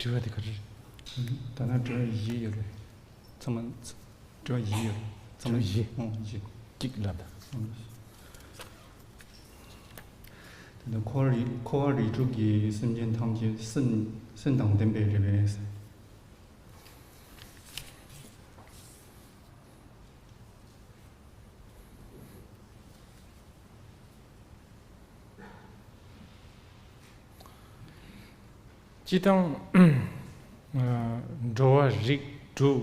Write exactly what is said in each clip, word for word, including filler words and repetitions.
དྲི་བ་དེ་ག་རེ་རེད། ད་ནང་དྲི་བ་བཞི་ཡོད་རེད། ཚང་མ་ཚ- དྲི་བ་བཞི་ཡོད་རེད། ཚང་མ་དྲི་བ་བཞི། ཨང་། བཞི། གཅིག་ལབ་དང་། ཨང་། དེ་ནས་འཁོར་བ་རིགས་འཁོར་བ་རིགས་དྲུག་གི་སེམས་ཅན་ཐམས་ཅད་སེམས་སེམས་དང་ལྡན་པའི་རེད་པས། སྤྱིར་བཏང་། འགྲོ་བ་རིགས་དྲུག་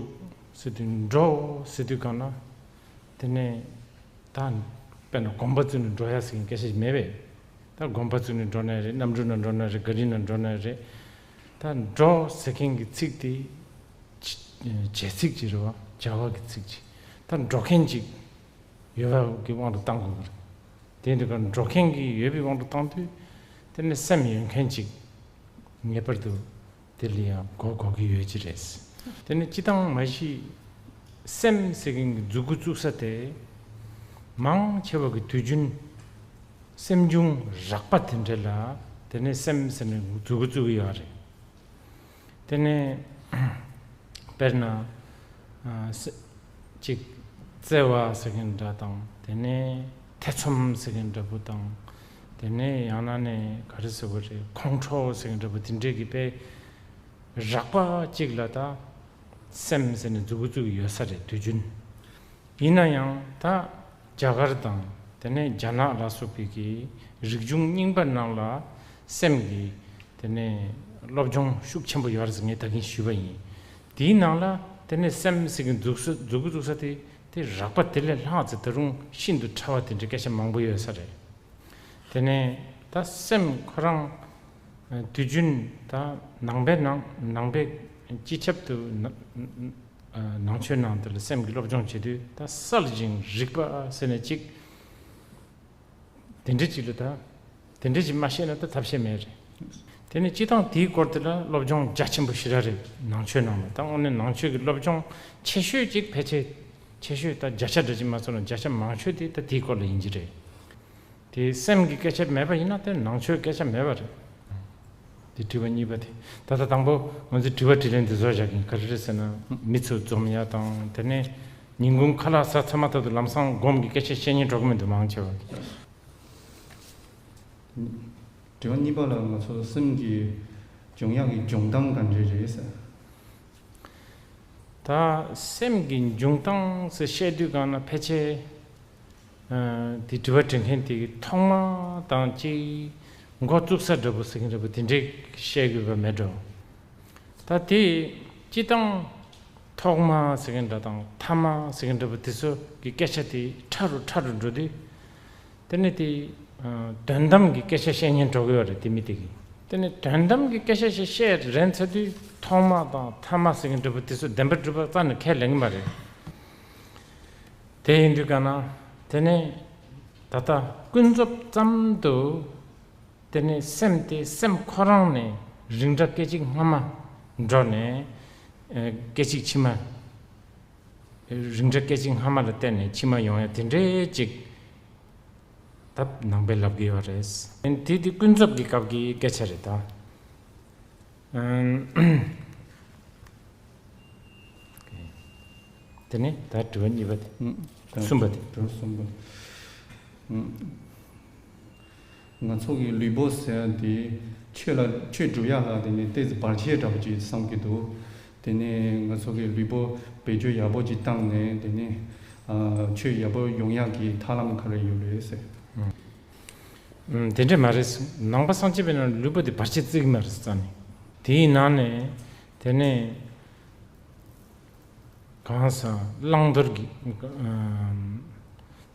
ཟེར་དུས་འགྲོ་ཟེར་དུས་གང་ལ། དེ་ནས་ད་དཔེར་ན་གོམ་པ་བཙུགས་ནས་འགྲོ་ཡ་ཟེར་མཁན་སྐད་ཆ་ཞིག་མེད་པས། ད་གོམ་པ་བཙུགས་ནས་འགྲོ་ན་རེད། གནམ་གྲུ་ནང་འགྲོ་ན་རེད། ག་རི་ནང་འགྲོ་ན་རེད། ད་འགྲོ་ཟེར་མཁན་གྱི་ཚིག་དེ་བྱ- བྱེད་ཚིག་ཅིག་རེད་བ། བྱ་བ་གི་ཚིག་ཅིག་ད་འགྲོ་མཁན་ཅིག་ཡོད་པ་གི་དབང་དུ་བཏང་དགོས་ཀྱི་རེད། དེ་འདྲ་ག་འགྲོ་མཁན་གྱི་ཡོད་པའི་དབང་དུ་བཏང་དུས། དེ་ནི་སེམས་ཡོད་མཁན་ཅིག་ངེས་པར་དུ་དེ་ལ་ཡང་གོ་དགོས་ཀྱི་ཡོད་ཀྱི་རེད། དེ་ནི་སྤྱིར་བཏང་མ་གཞི་སེམས་ཟེར་མཁན་གྱི་མཛུབ་གུ་བཙུགས་ས་དེ། མང་ཆེ་བ་གི་དུས་རྒྱུན་སེམས་བྱུང་རགས་པ་དེ་འདྲ་ལ་དེ་ནི་སེམས་ཟེར་ནས་མཛུབ་གུ་བཙུགས་ཀྱི་ཡོད་རེད། དེ་ནས་དཔེར་ན། ཨ། སེ- གཅིག་བརྩེ་བ་ཟེར་མཁན་འདྲ་དང་། དེ་ནས་ཐེ་ཚོམ་ཟེར་མཁན་འདྲ་པོ་དང་། དེ་ནས་ཡང་ན་ནས་ག་རེ་ཟེར་དགོས་རེད། ཁོང་ཁྲོ་ཟེར་མཁན་འདྲ་པོ་དེ་འདྲས་ཀྱི་དཔེ་རགས་པ་གཅིག་ལ་ད་སེམས་ཟེར་ནས་མཛུབ་གུ་བཙུགས་ཡོད་ས་རེད། དུས་རྒྱུན། ཡིན་ན་ཡང་ད་རྒྱ་གར་དང་དེ་ནས་རྒྱ་ནག་ལ་སོགས་པའི་གི་རིག་གཞུང་རྙིང་པ་ནང་ལ་སེམས་ཀྱི་དེ་ནས་སློབ་སྦྱོང་ཤུགས་ཆེན་པོ་ཡོད་རེད་ཟེར་ངས་ད་གིན་ཞུས་པ་ཡིན། དེའི་ནང་ལ་དེ་ནས་སེམས་ཟེར་གི་འཛུགས་ས་འཛུགས་གི་འཛུགས་ས་དེ་དེ་རགས་པ་དེ་ལས་ལྷག་ཙམ་ད་རུང་ཤིན་ཏུ་ཕྲ་བ་དེ་འདྲའི་སྐད་ཆ་མང་པོ་ཡོད་ས་རེད། དེ་ནས་ད་སེམས་ཁོ་རང་དུས་རྒྱུན་ད་ནང་པའི་ནང་ནང་པའི་སྤྱི་ཁྱབ་ཏུ་ན- ནང་ཆོས་ནང་དུ་ལ་སེམས་ཀྱི་སློབ་སྦྱོང་བྱེད་དུས་ད་གསལ་ཞིང་རིག་པ་ཟེར་ནས་གཅིག་དེ་འདྲ་གཅིག་ལ་ད་དེ་འདྲ་གཅིག་མ་ཤེས་ན་ད་ཐབས་ཤེས་མེད་རེད། དེ་ནས་སྤྱི་བཏང་དེའི་སྐོར་དེ་ལ་སློབ་སྦྱོང་རྒྱ་ཆེན་པོ་ཞེ་དྲག་རེད། ནང་ཆོས་ནང་ལ་ད་དངོས་གནས་ནང་ཆོས་ཀྱི་སློབ་སྦྱོང་ཆེ་ཤོས་གཅིག་ཕལ་ཆེར་ཆེ་ཤོས་ད་བརྒྱ་ཆ་འདྲ་གཅིག་མ་སོང་ན་བརྒྱ་ཆ་མང་ཤོས་དེ་ད་དེའི་སྐོར་ལ་ཡིན་གྱི་རེད། དེ་སེམས་ཀྱི་སྐད་ཆ་མེད་པ་ཡིན་ན་དེ་ནང་ཆོས་སྐད་ཆ་མེད་པ་རེད། དེ་དྲི་བ་གཉིས་པ་དེ། ད་ལྟ་དང་པོ་ང་ཚོས་དྲི་བ་དྲིས་ལན་འདི་ཚོ་བཞག་གིན་ག་རེ་རེད་ཟེར་ན། མི་ཚོ་འཛོམས་ཡ་དང་། དེ་ནས་ཉིན་གུང་ཁ་ལག་ཟ་ཚར་མ་ཐག་ཏུ་ལམ་སང་སྒོམ་གྱི་སྐད་ཆ་བཤད་ཉན་འགྲོ་གི་མི་འདུག་མང་ཆེ་བ། དྲི་བ་གཉིས་པ་ལ་ང་ཚོ་སེམས་ཀྱི་འབྱུང་ཡག་གི་འབྱུང་སྟངས་ག་འདྲས་རེད་ཟེར། ད་སེམས་ཀྱི་འབྱུང་སྟངས་ཟེར་བཤད་དུས་གང་ན་ཕལ་ཆེར། ཨ། དེ་དྲི་བ་དྲི་མཁན་དེ་གི་ཐོག་མ་དང་གཅིག་འགོ་བཙུགས་ས་འདྲ་པོ་ཟེར་མཁན་འདྲ་པོ་དེ་འདྲས་བཤད་དགོས་པ་མེད་འགྲོ། ད་དེ་སྤྱི་བཏང་ཐོག་མ་ཟེར་མཁན་འདྲ་དང་ཐ་མ་ཟེར་མཁན་འདྲ་པོ་དེ་ཚོ་གི་སྐད་ཆ་དེ་ཕྲ་རུ་ཕྲ་རུ་འགྲོ་དུས། དེ་ནས་དེ། ཨ། དོན་དམ་གྱི་སྐད་ཆ་བཤད་ཉན་འགྲོ་གི་ཡོད་རེད་དེ་མི་དེ་གིས། དེ་ནས་དོན་དམ་གྱི་སྐད་ཆ་ཞིག་བཤད་རན་ཚར་དུས་ཐོག་མ་དང་ཐ་མ་ཟེར་མཁན་འདྲ་པོ་དེ་ཚོ་བདེན་པར་གྲུབ་པ་རྩ་ནས་ཁས་ལེན་གི་མ་རེད། དེ་ཡིན་དུས་ག་ན། དེ་ནས་ད་ལྟ་ཀུན་རྫོབ་ཙམ་དུ། དེ་ནས་སེམས་དེ་སེམས་ཁོ་རང་ནས་རིགས་འདྲ་སྐད་ཅིག་སྔ་མ་འགྲོ་ནས། ཨ། སྐད་ཅིག་ཕྱི་མ། རིགས་འདྲ་སྐད་ཅིག་སྔ་མ་ལ་བརྟེན་ནས་ཕྱི་མ་ཡོང་ཡ་དེ་འདྲའི་ཅིག་ད་ནང་པའི་ལབ་ཀྱི་ཡོད་རེད། དེ་དེ་ཀུན་རྫོབ་ཀྱི་སྐབས་ཀྱི་སྐད་ཆ་རེད་ད། ཨམ། དེ་ནས་ད་དྲི་བ་གཉིས་པ་དེ། ཨུམ། ད་གསུམ་པ་དེ། དྲི་བ་གསུམ་པ། ཨུམ། ང་ཚོ་གི་ལུས་པོ་ཟེར་ཡ་དེ་ཆོས་ལ་ཆོས་སྒྲུབ་ཡ་ལ་དེ་ནི་ཏོག་ཙམ་བར་ཆད་འདྲ་པོ་ཅིག་བསམ་གྱི་འདུག་དེ་ནས་ང་ཚོ་གི་ལུས་པོ་བེད་སྤྱོད་ཡག་པོ་ཅིག་བཏང་ནས་དེ་ནས། ཨ། ཆོས་ཡག་པོ་ཡོང་ཡག་གི་ཐབས་ལམ་ག་རེ་ཡོད་རེད་ཟེར། ཨུམ། དེ་འདྲས་མ་རེད། ནང་པ་སངས་རྒྱས་པའི་ནང་ལུས་པོ་དེ་བར་ཆད་བརྩི་གི་མ་རེད་རྩ་ནས། དེའི་ནང་ནས་དེ་ནས་གང་ཟག་བླང་དོར་གྱི། ཨམ།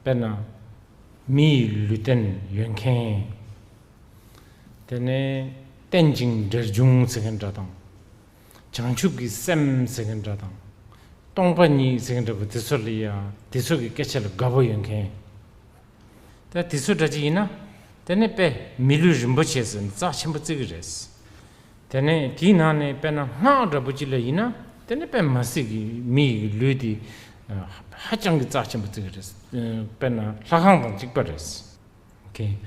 དཔེར་ན་མི་ཡི་ལུས་རྟེན་ཡོད་མཁན། དེ་ནས་རྟེན་ཅིང་འབྲེལ་འབྱུང་ཟེར་མཁན་འདྲ་དང་། བྱང་ཆུབ་ཀྱི་སེམས་ཟེར་མཁན་འདྲ་དང་། སྟོང་པ་ཉིད་ཟེར་མཁན་འདྲ་པོ་དེ་ཚོ་ལ་ཡ་དེ་ཚོ་གི་སྐད་ཆ་ལ་དགའ་པོ་ཡོད་མཁན། ད་དེ་ཚོ་འདྲ་ཅིག་ཡིན་ན། དེ་ནས་དཔེ་མི་ལུས་རིན་པོ་ཆེ་ཟེར་ནས་རྩ་ཆེན་པོ་བརྩི་གི་རེད། དེ་ནས་དེའི་ནང་ནས་དཔེར་ན་སྔགས་འདྲ་པོ་ཅིག་ལ་ཡིན་ན། དེ་ནས་དཔེ་མི་སྲིད་ཀྱི་མི་ཡི་ལུས་དེ་ཧ་ཅང་གི་རྩ་ཆེན་པོ་བརྩི་གི་རེད། དཔེར་ན་ལྷ་ཁང་དང་གཅིག་པ་རེད། Okay.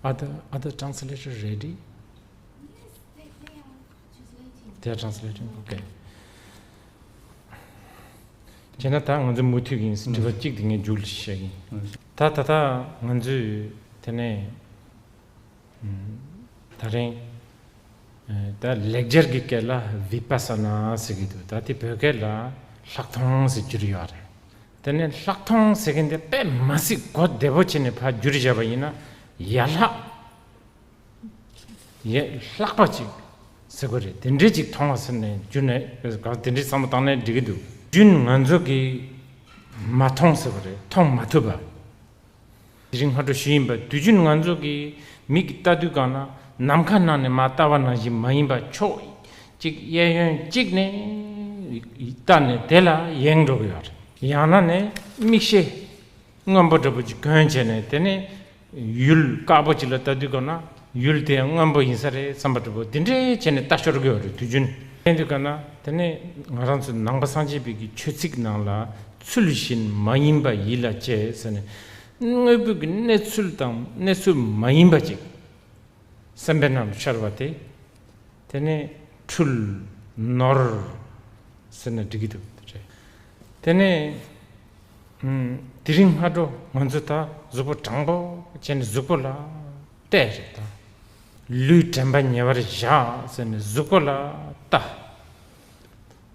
Are the other translator ready? Yes, they, they are just waiting. Yeah, translating. Okay. བྱས་ན་ད་ང་ཚོ་མུ་མཐུད་ཡིན། དྲི་བ་གཅིག་དེ་ངས་མཇུག་ལ་བཤད་ཡིན། ད་ད་ད་ང་ཚོས་དེ་ནས་ད་རིང་ད་ལེགས་སྦྱར་གྱི་སྐད་ལ་བི་པ་ས་ན་ཟེར་གྱི་འདུག་ད་དེ་བོད་སྐད་ལ་ལྷག་མཐོང་ཟེར་གྱི་ཡོད་རེད། དེ་ནས་ལྷག་མཐོང་ཟེར་མཁན་དེ་དཔེ་མ་སྲིད་གོ་བདེ་པོ་བྱས་ནས་ཕར་བསྒྱུར་བཞག་པ་ཡིན་ན། ཡ་ལྷག་ཡ་ལྷག་པ་ཅིག་ཟེར་དགོས་རེད། དེ་འདྲས་ཅིག་མཐོང་བ་ཟེར་ནས་བསྒྱུར་ནས་ག་དེ་འདྲས་བསམ་བློ་བཏང་ནས་འགྲིག་གི་འདུག་རྒྱུན་ང་ཚོ་གིས་མ་མཐོང་ཟེར་དགོས་རེད། མཐོང་མ་ཐུབ་པ། དེ་རིང་སྔ་དྲོ་ཞུས་ཡིན་པ། དུས་རྒྱུན་ང་ཚོ་གིས་མིག་གིས་ལྟ་དུས་སྒང་ལ་ནམ་མཁའ་ནང་ནས་མར་ལྟ་བ་ནང་བཞིན་མ་ཡིན་པ། ཕྱོགས་གཅིག་གཡས་གཡོན་གཅིག་ནས་ལྟ་ནས་དེ་ལ་ཡེངས་འགྲོ་གི་ཡོད་རེད། ཡང་ན་ནས་མིག་ཤེལ་སྔོན་པོ་འདྲ་པོ་ཅིག་གྱོན་བྱས་ནས་དེ་ནས་ཡུལ་དཀར་པོ་ཅིག་ལ་ལྟ་དུས་སྒང་ལ་ཡུལ་དེ་སྔོན་པོ་ཡིན་ས་རེད་བསམ་པ་འདྲ་པོ་དེ་འདྲས་བྱས་ནས་ལྟ་ཤོར་གི་ཡོད་རེད། དུས་རྒྱུན་བསྟན་དུས་སྒང་ལ། དེ་ནས་ང་རང་ཚོ་ནང་པ་སངས་རྒྱས་པའི་གི་ཆོས་ཚིག་ནང་ལ་ཚུལ་བཞིན་མ་ཡིན་པ་ཡིད་ལ་བྱེད་ཟེར་ནས། དངོས་པོའི་གི་གནས་ཚུལ་དང་གནས་ཚུལ་མ་ཡིན་པ་ཅིག་སེམས་པའི་ནང་དུ་ཤར་བ་དེ། དེ་ནས་འཁྲུལ་ནོར་ཟེར་ན་འགྲིག་གི་འདུག་རེད། དེ་ནས་ཨུམ། དེ་རིང་སྔ་དྲོ་ང་ཚོ་ད་གཟུགས་པོ་དྲང་པོ་བྱས་ནས་གཟུགས་པོ་ལ་བལྟས་རེད་ད། ལུས་དྲན་པ་ཉེ་བར་བཞག་ཟེར་ནས་གཟུགས་པོ་ལ་ལྟ།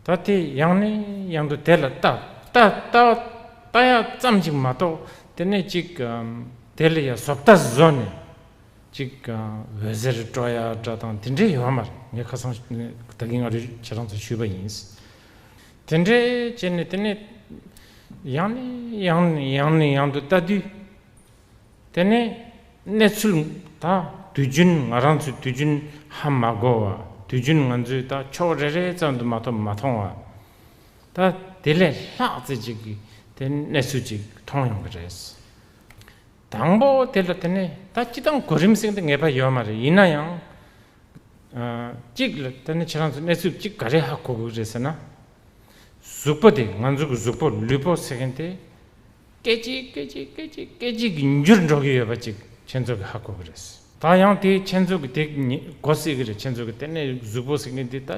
ད་དེ་ཡང་ནས་ཡང་དུ་དེ་ལ་ལྟ། ལྟ་ལྟ་ལྟ་ཡག་ཙམ་ཅིག་མ་གཏོགས། དེ་ནས་ཅིག་ཨམ། དེ་ལ་ཡ་བཟོ་ལྟ་བཟོ་ནས་ཅིག་ཨ། འོད་ཟེར་སྤྲོ་ཡག་འདྲ་དང་དེ་འདྲས་ཡོད་མ་རེད། ངས་ཁ་སང་ད་གིན་ང་རང་ཁྱེད་རང་ཚོ་ཞུས་པ་ཡིན། དེ་འདྲས་བྱས་ནས་དེ་ནས་ཡང་ནས་ཡང་ནས་ཡང་ནས་ཡང་དུ་ལྟ་དུས། དེ་ནས་གནས་ཚུལ་ད་དུས་རྒྱུན་ང་རང་ཚོས་དུས་རྒྱུན་ཧ་མ་གོ་བ། དུས་རྒྱུན་ང་ཚོས་ད་ཕྱོགས་རེ་རེ་ཙམ་དུ་མ་གཏོགས་མ་མཐོང་བ། ད་དེ་ལས་ལྷག་ཙམ་ཅིག་གི་དེ་གནས་ཚུལ་ཅིག་མཐོང་ཡོང་གི་རེད། དང་པོ་དེ་ལ་དེ་ནས་ད་སྤྱིར་བཏང་གོ་རིམ་ཟེར་མཁན་དེ་ངེས་པ་ཡོད་མ་རེད། ཡིན་ན་ཡང་། ཨ། གཅིག་ལ་དེ་ནས་ཁྱེད་རང་ཚོ་གནས་ཚུལ་གཅིག་ག་རེ་ཧ་གོ་དགོས་རེད་ཟེར་ན། གཟུགས་པོ་དེ་ང་ཚོ་གི་གཟུགས་པོ་ལུས་པོ་ཟེར་མཁན་དེ། སྐད་ཅིག་སྐད་ཅིག་སྐད་ཅིག་སྐད་ཅིག་གིས་འགྱུར་འགྲོ་གི་ཡོད་པ་ཅིག་ཁྱེད་ཚོ་གིས་ཧ་གོ་གི་རེད། ད་ཡང་དེ་ཁྱེད་ཚོ་གིས་དེ་ཉི་གོ་སྲིད་གི་རེད། ཁྱེད་ཚོ་གིས་དེ་ནས་གཟུགས་པོ་ཟེར་མཁན་དེ་ད་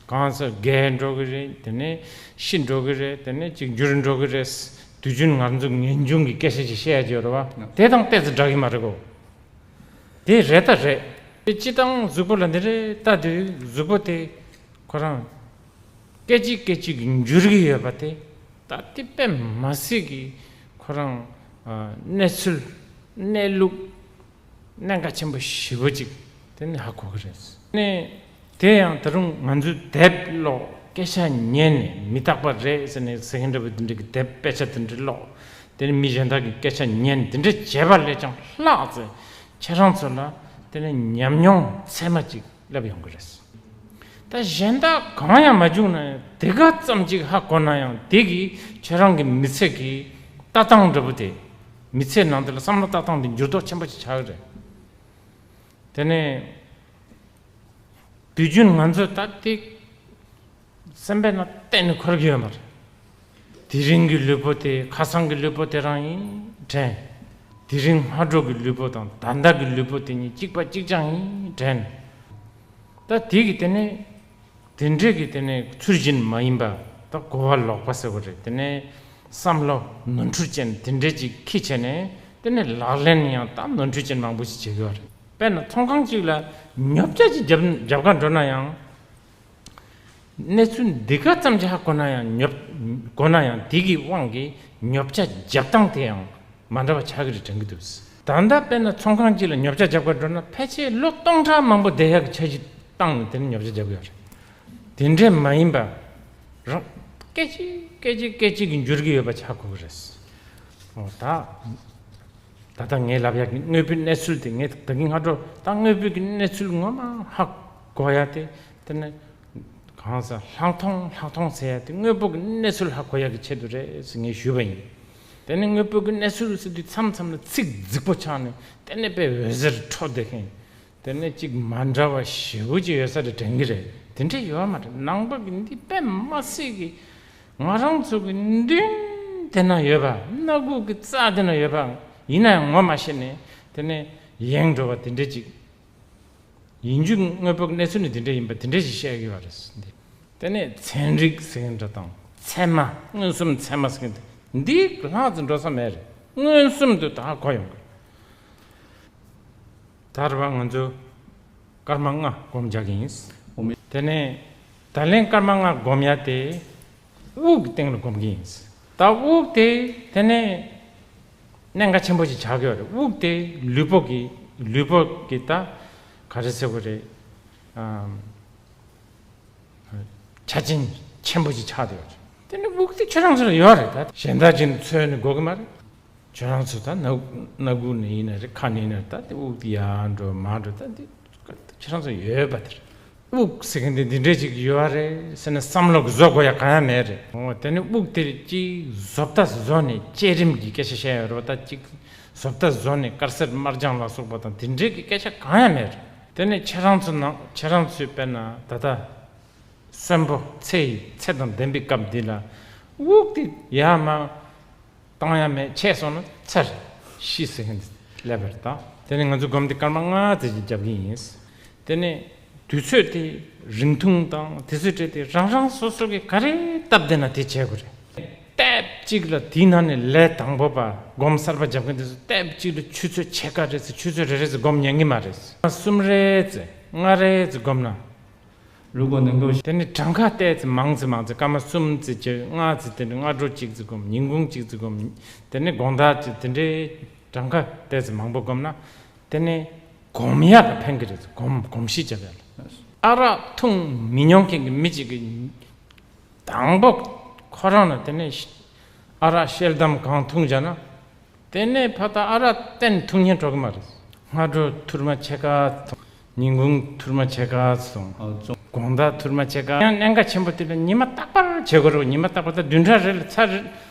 གང་ཟག་རྒས་འགྲོ་གི་རེད། དེ་ནས་ཤི་འགྲོ་གི་རེད། དེ་ནས་ཅིག་འགྱུར་འགྲོ་གི་རེད། དུས་རྒྱུན་ང་ཚོ་ངེས་འབྱུང་གི་སྐད་ཆ་ཅིག་བཤད་ཡ་ཅིག་ཡོད་རེད་བ། དེ་དང་ཏོག་ཙམ་འདྲ་གི་མ་རེད་གོ། དེ་རེད་ད་རེད། དེ་སྤྱིར་བཏང་གཟུགས་པོ་ལ་འདི་རེད་ལྟ་དུས་གཟུགས་པོ་དེ་ཁོ་རང་སྐད་ཅིག་སྐད་ཅིག་གིས་འགྱུར་གི་ཡོད་པ་དེ། ད་དེ་དཔེ་མ་སྲིད་ཀྱི་ཁོ་རང་ཨ། གནས་ཚུལ་གནས་ལུགས་གནད་འགག་ཆེན་པོ་ཞེ་པོ་ཅིག་དེ་ནི་ཧ་གོ་གི་རེད། ནས་དེ་ཡང་ད་རུང་ང་ཚོའི་དེབ་ཀློག་སྐད་ཆ་ཉན་ནས་མི་རྟག་པ་རེད་ཟེར་ནས་ཟེར་མཁན་འདྲ་པོ་དེ་འདྲ་གི་དེབ་དཔེ་ཆ་དེ་འདྲ་ཀློག་དེ་ནི་མི་གཞན་དག་གི་སྐད་ཆ་ཉན་དེ་འདྲ་བྱས་པ་ལས་ཀྱང་ལྷག་ཙམ་ཁྱེད་རང་ཚོ་ལ་དེ་ནི་ཉམས་མྱོང་ཚད་མ་ཅིག་སླེབས་ཡོང་གི་རེད། ད་གཞན་དག་གང་ཡང་མ་བྱུང་ན་ཡང་དེ་ག་ཙམ་ཅིག་ཧ་གོ་ན་ཡང་དེ་གིས་ཁྱེད་རང་གི་མི་ཚེ་གི་ལྟ་སྟངས་འདྲ་པོ་དེ། མི་ཚེ་ནང་དེ་ལ་བསམ་བློ་ལྟ་སྟངས་དེ་འགྱུར་ལྡོག་ཆེན་པོ་ཅིག་ཆགས་ཀྱི་རེད། དེ་ནས་དུས་རྒྱུན་ང་ཚོ་ད་དེ་སེམས་པའི་ནང་གཏན་ནས་འཁོར་གྱི་ཡོད་མ་རེད། དེ་རིང་གི་ལུས་པོ་དེ་ཁ་སང་གི་ལུས་པོ་དེ་རང་ཡིན་དྲན། དེ་རིང་སྔ་དྲོ་གི་ལུས་པོ་དང་ད་ལྟ་གི་ལུས་པོ་དེ་གཉིས་གཅིག་པ་གཅིག་རྐྱང་ཡིན་དྲན། ད་དེ་གི་དེ་ནས་དེ་འདྲས་ཀྱི་དེ་ནས་ཚུལ་བཞིན་མ་ཡིན་པ། ད་གོ་བ་ལོག་པ་ཟེར་བ་རེད། དེ་ནས་བསམ་བློ་ནོར་འཁྲུལ་ཅན་དེ་འདྲས་ཅིག་འཁྱེར་བྱས་ནས་དེ་ནས་ལག་ལེན་ཡང་ད་ནོར་འཁྲུལ་ཅན་མང་པོ་ཞིག་བྱེད་ཀྱི་ཡོད་རེད། དཔེར་ན་ཚོང་ཁང་གཅིག་ལ་ཉོ་ཆ་ཅིག་རྒྱབ་རྒྱབ་ག་འགྲོ་ན་ཡང་། གནས་ཚུལ་འདི་ག་ཙམ་ཅིག་ཧ་གོ་ན་ཡང་ཉོ་གོ་ན་ཡང་དེ་གི་དབང་གིས་ཉོ་ཆ་རྒྱབ་སྟངས་དེ་ཡང་མ་འདྲ་བ་ཆགས་ཀྱི་རེད་དྲན་གྱི་འདུག་ད་ལྟ་དཔེར་ན་ཚོང་ཁང་གཅིག་ལ་ཉོ་ཆ་རྒྱབ་ག་འགྲོ་ན་ཕལ་ཆེར་ལོ་སྟོང་ཕྲག་མང་པོ་བསྡད་ཡག་གི་འཆར་གཞི་བཏང་ནས་དེ་ནས་ཉོ་ཆ་རྒྱབ་ཀྱི་ཡོད་རེད། དེ་འདྲས་མ་ཡིན་པ། རང་སྐད་ཅིག་སྐད་ཅིག་སྐད་ཅིག་གིས་འགྱུར་གྱི་ཡོད་པ་ཆགས་དགོས་ཀྱི་རེད། འོ་ད། ད་ལྟ་ངས་ལབ་ཡག་གི་དངོས་པོའི་གནས་ཚུལ་དེ། ངས་ད་གིན་སྔ་དྲོ་ད་དངོས་པོའི་གི་གནས་ཚུལ་ངོ་མ་ཧ་གོ་ཡ་དེ། དེ་ནས་གང་ཟག་ལྷག་མཐོང་ལྷག་མཐོང་ཟེར་ཡ་དེ་དངོས་པོ་གི་གནས་ཚུལ་ཧ་གོ་ཡག་གི་ཆེད་དུ་རེད་ཟེར་ངས་ཞུས་པ་ཡིན། དེ་ནས་དངོས་པོ་གི་གནས་ཚུལ་ཟེར་དུས་མཚམས་མཚམས་ལ་ཚིག་རྫིག་པོ་ཆགས་ནས་དེ་ནས་དཔེ་འོད་ཟེར་འཕྲོ་བསྡད་མཁན། དེ་ནས་གཅིག་མ་འདྲ་བ་ཞེ་པོ་ཅིག་ཡོད་ས་རེད་དྲན་གྱི་རེད། དེ་འདྲ་ཡོད་མ་རེད། ནང་པ་གི་འདི་དཔེ་མ་སྲིད་གི། ང་རང་ཚོ་གི་མདུན་དེ་ན་ཡོད་པ། སྣ་ཁུག་གི་རྩ་དེ་ན་ཡོད་པ། ཡིན་ན་ཡང་ངོ་མ་ཤེས་ནས་དེ་ནས་ཡེངས་འགྲོ་བ་དེ་འདྲ་ཅིག་ཡིན་རྒྱུ་དངོས་པོ་གི་གནས་ཚུལ་ནི་འདི་འདྲ་ཡིན་པ་འདི་འདྲ་ཞིག་བཤད་ཀྱི་ཡོད་རེད་འདི། དེ་ནས་ཚན་རིག་ཟེར་མཁན་འདྲ་དང་ཚད་མ་མངོན་སུམ་ཚད་མ་ཟེར་མཁན་འདི་འདི་ལྷག་ཙམ་འགྲོ་ས་མེད་རེད། མངོན་སུམ་དུ་ད་གོ་ཡོང་གི། ད་རེད་པ། ང་ཚོ་སྐར་མ་ལྔ་སྒོམ་རྒྱག་གི་ཡིན། དེ་ནས་ད་ལན་སྐར་མ་ལྔ་སྒོམ་ཡ་དེ་དབུགས་ཀྱི་སྟེང་ལ་སྒོམ་གི་ཡིན། ད་དབུགས་དེ་དེ་ནས་གནད་འགག་ཆེན་པོ་ཞིག་ཆགས་ཀྱི་ཡོད་རེད། དབུགས་དེ་ལུས་པོ་གི་ལུས་པོ་གི་ད་ག་རེ་ཟེར་དགོས་རེད། ཨམ། ཆ་རྐྱེན་ཆེན་པོ་ཞིག་ཆགས་བསྡད་ཡོད་རེད། དེ་ནི་དབུགས་དེ་ཁྱོད་རང་ཚོ་ལ་ཡོད་རེད། ད་གཞན་དག་ཅིག་ནས་འཚོལ་ནས་དགོས་ཀྱི་མ་རེད། ཁྱོད་རང་ཚོ་ད་སྣ་སྣ་ཁུག་ནས་ཡིན་ན་རེད། ཁ་ནས་ཡིན་ན་རེད། ད་དེ་དབུགས་དེ་ཡར་འགྲོ་མར་འགྲོ། ད་འདི་ཁྱོད་རང་ཚོ་ཡོད་པ་དེ་རེད། དབུགས་ཟེར་མཁན་དེ་འདི་འདྲས་ཅིག་ཡོད་རེད་ཟེར་ནས་བསམ་བློ་བཟོ་དགོས་ཡ་གང་ཡང་མེད་རེད། འོ་དེ་ནི་དབུགས་དེ་ཅིག་བཟོ་ལྟ་བཟོ་ནས་བསྐྱེད་རིམ་གྱི་སྐད་ཆ་བཤད་ཡོད་རེད་པ། ད་ཅིག་བཟོ་ལྟ་བཟོ་ནས་དཀར་སེར་དམར་ལྗང་ལ་སོགས་པ་དང་དེ་འདྲས་ཀྱི་སྐད་ཆ་གང་ཡང་མེད་རེད། དེ་ནི་ཁྱེད་རང་ཚོ་ནང་ཁྱེད་རང་ཚོས་དཔེར་ན་ད་ལྟ་གསོན་པོ་ཚེ་ཡི་ཚེ་དང་ལྡན་པའི་སྐབས་འདི་ལ་དབུགས་དེ་ཡར་མར་བཏང་ཡ་མེད། ཆད་སོང་ན་ཚར། ཤི་ཟེར་མཁན་དེ་སླེབས་པ་རེད། ད་དེ་ནས་ང་ཚོ་སྒོམ་དེ་སྐར་མ་ལྔ་ཙམ་ཞིག་རྒྱབ་ཀྱི་ཡིན། དེ་ནས་དུས་ཚོད་དེ་རིང་ཐུང་དང་དུས་ཚོད་སྤྲད་དེ་རང་རང་སོ་སོ་གི་ག་རེ་སྟབས་བདེ་ན་དེ་བྱེད་དགོས་རེད། ལྟེབ་གཅིག་ལ་དེའི་ནང་ནས་ལས་དང་པོ་པ་སྒོམ་གསར་པ་རྒྱབ་མཁན་དེ་ཚོ་ལྟེབ་གཅིག་ལ་ཆུ་ཚོད་ཕྱེད་ཀ་རེ་ཙམ་ཆུ་ཚོད་རེ་རེ་ཙམ་སྒོམ་ཉན་གི་མ་རེད། གསུམ་རེ་ཙམ་ལྔ་རེ་ཙམ་སྒོམ་ན། 如果能够 དེ་ནས་གྲངས་ཀ་ཏོག་ཙམ་མང་ཙམ་མང་ཙམ་སྐར་མ་གསུམ་ཙམ་བྱས། ལྔ་ཙམ། དེ་ནས་སྔ་དྲོ་གཅིག་ཙམ་སྒོམ། ཉིན་གུང་གཅིག་ཙམ་སྒོམ། དེ་ནས་དགོང་དག་ཅིག་དེ་འདྲའི་གྲངས་ཀ་ཏོག་ཙམ་མང་པོ་སྒོམ་ན། དེ་ནས་སྒོམ་ཡག་ལ་ཕན་གི་རེད། སྒོམ་སྒོམ་གཞི་བྱ་བ་ལ། ཨ་རག་འཐུང་མི་མྱོང་མཁན་གྱི་མི་གཅིག་གིས་དང་པོ་ཁོ་རང་ལ་དེ་ནས་ཨ་རག་ཤེལ་དམ་གང་འཐུང་བྱས་ན། དེ་ནས་ཕར་ད་ཨ་རག་གཏན་འཐུང་མཁན་འགྲོ་གི་མ་རེད། སྔ་དྲོ་ཐུར་མ་ཕྱེད་ཀ་འཐུང་། ཉིན་གུང་ཐུར་མ་ཕྱེད་ཀ་འཐུང་། དགོང་དག་ཐུར་མ་ཕྱེད་ཀ། ཡང་གནད་འགག་ཆེན་པོ་དེ་ལ་ཉི་མ་རྟག་པར་བྱེད་དགོས་རེད། ཉི་མ་རྟག་པར་ད་བདུན་ཕྲག་རེ་ལ་ཚར་རེ་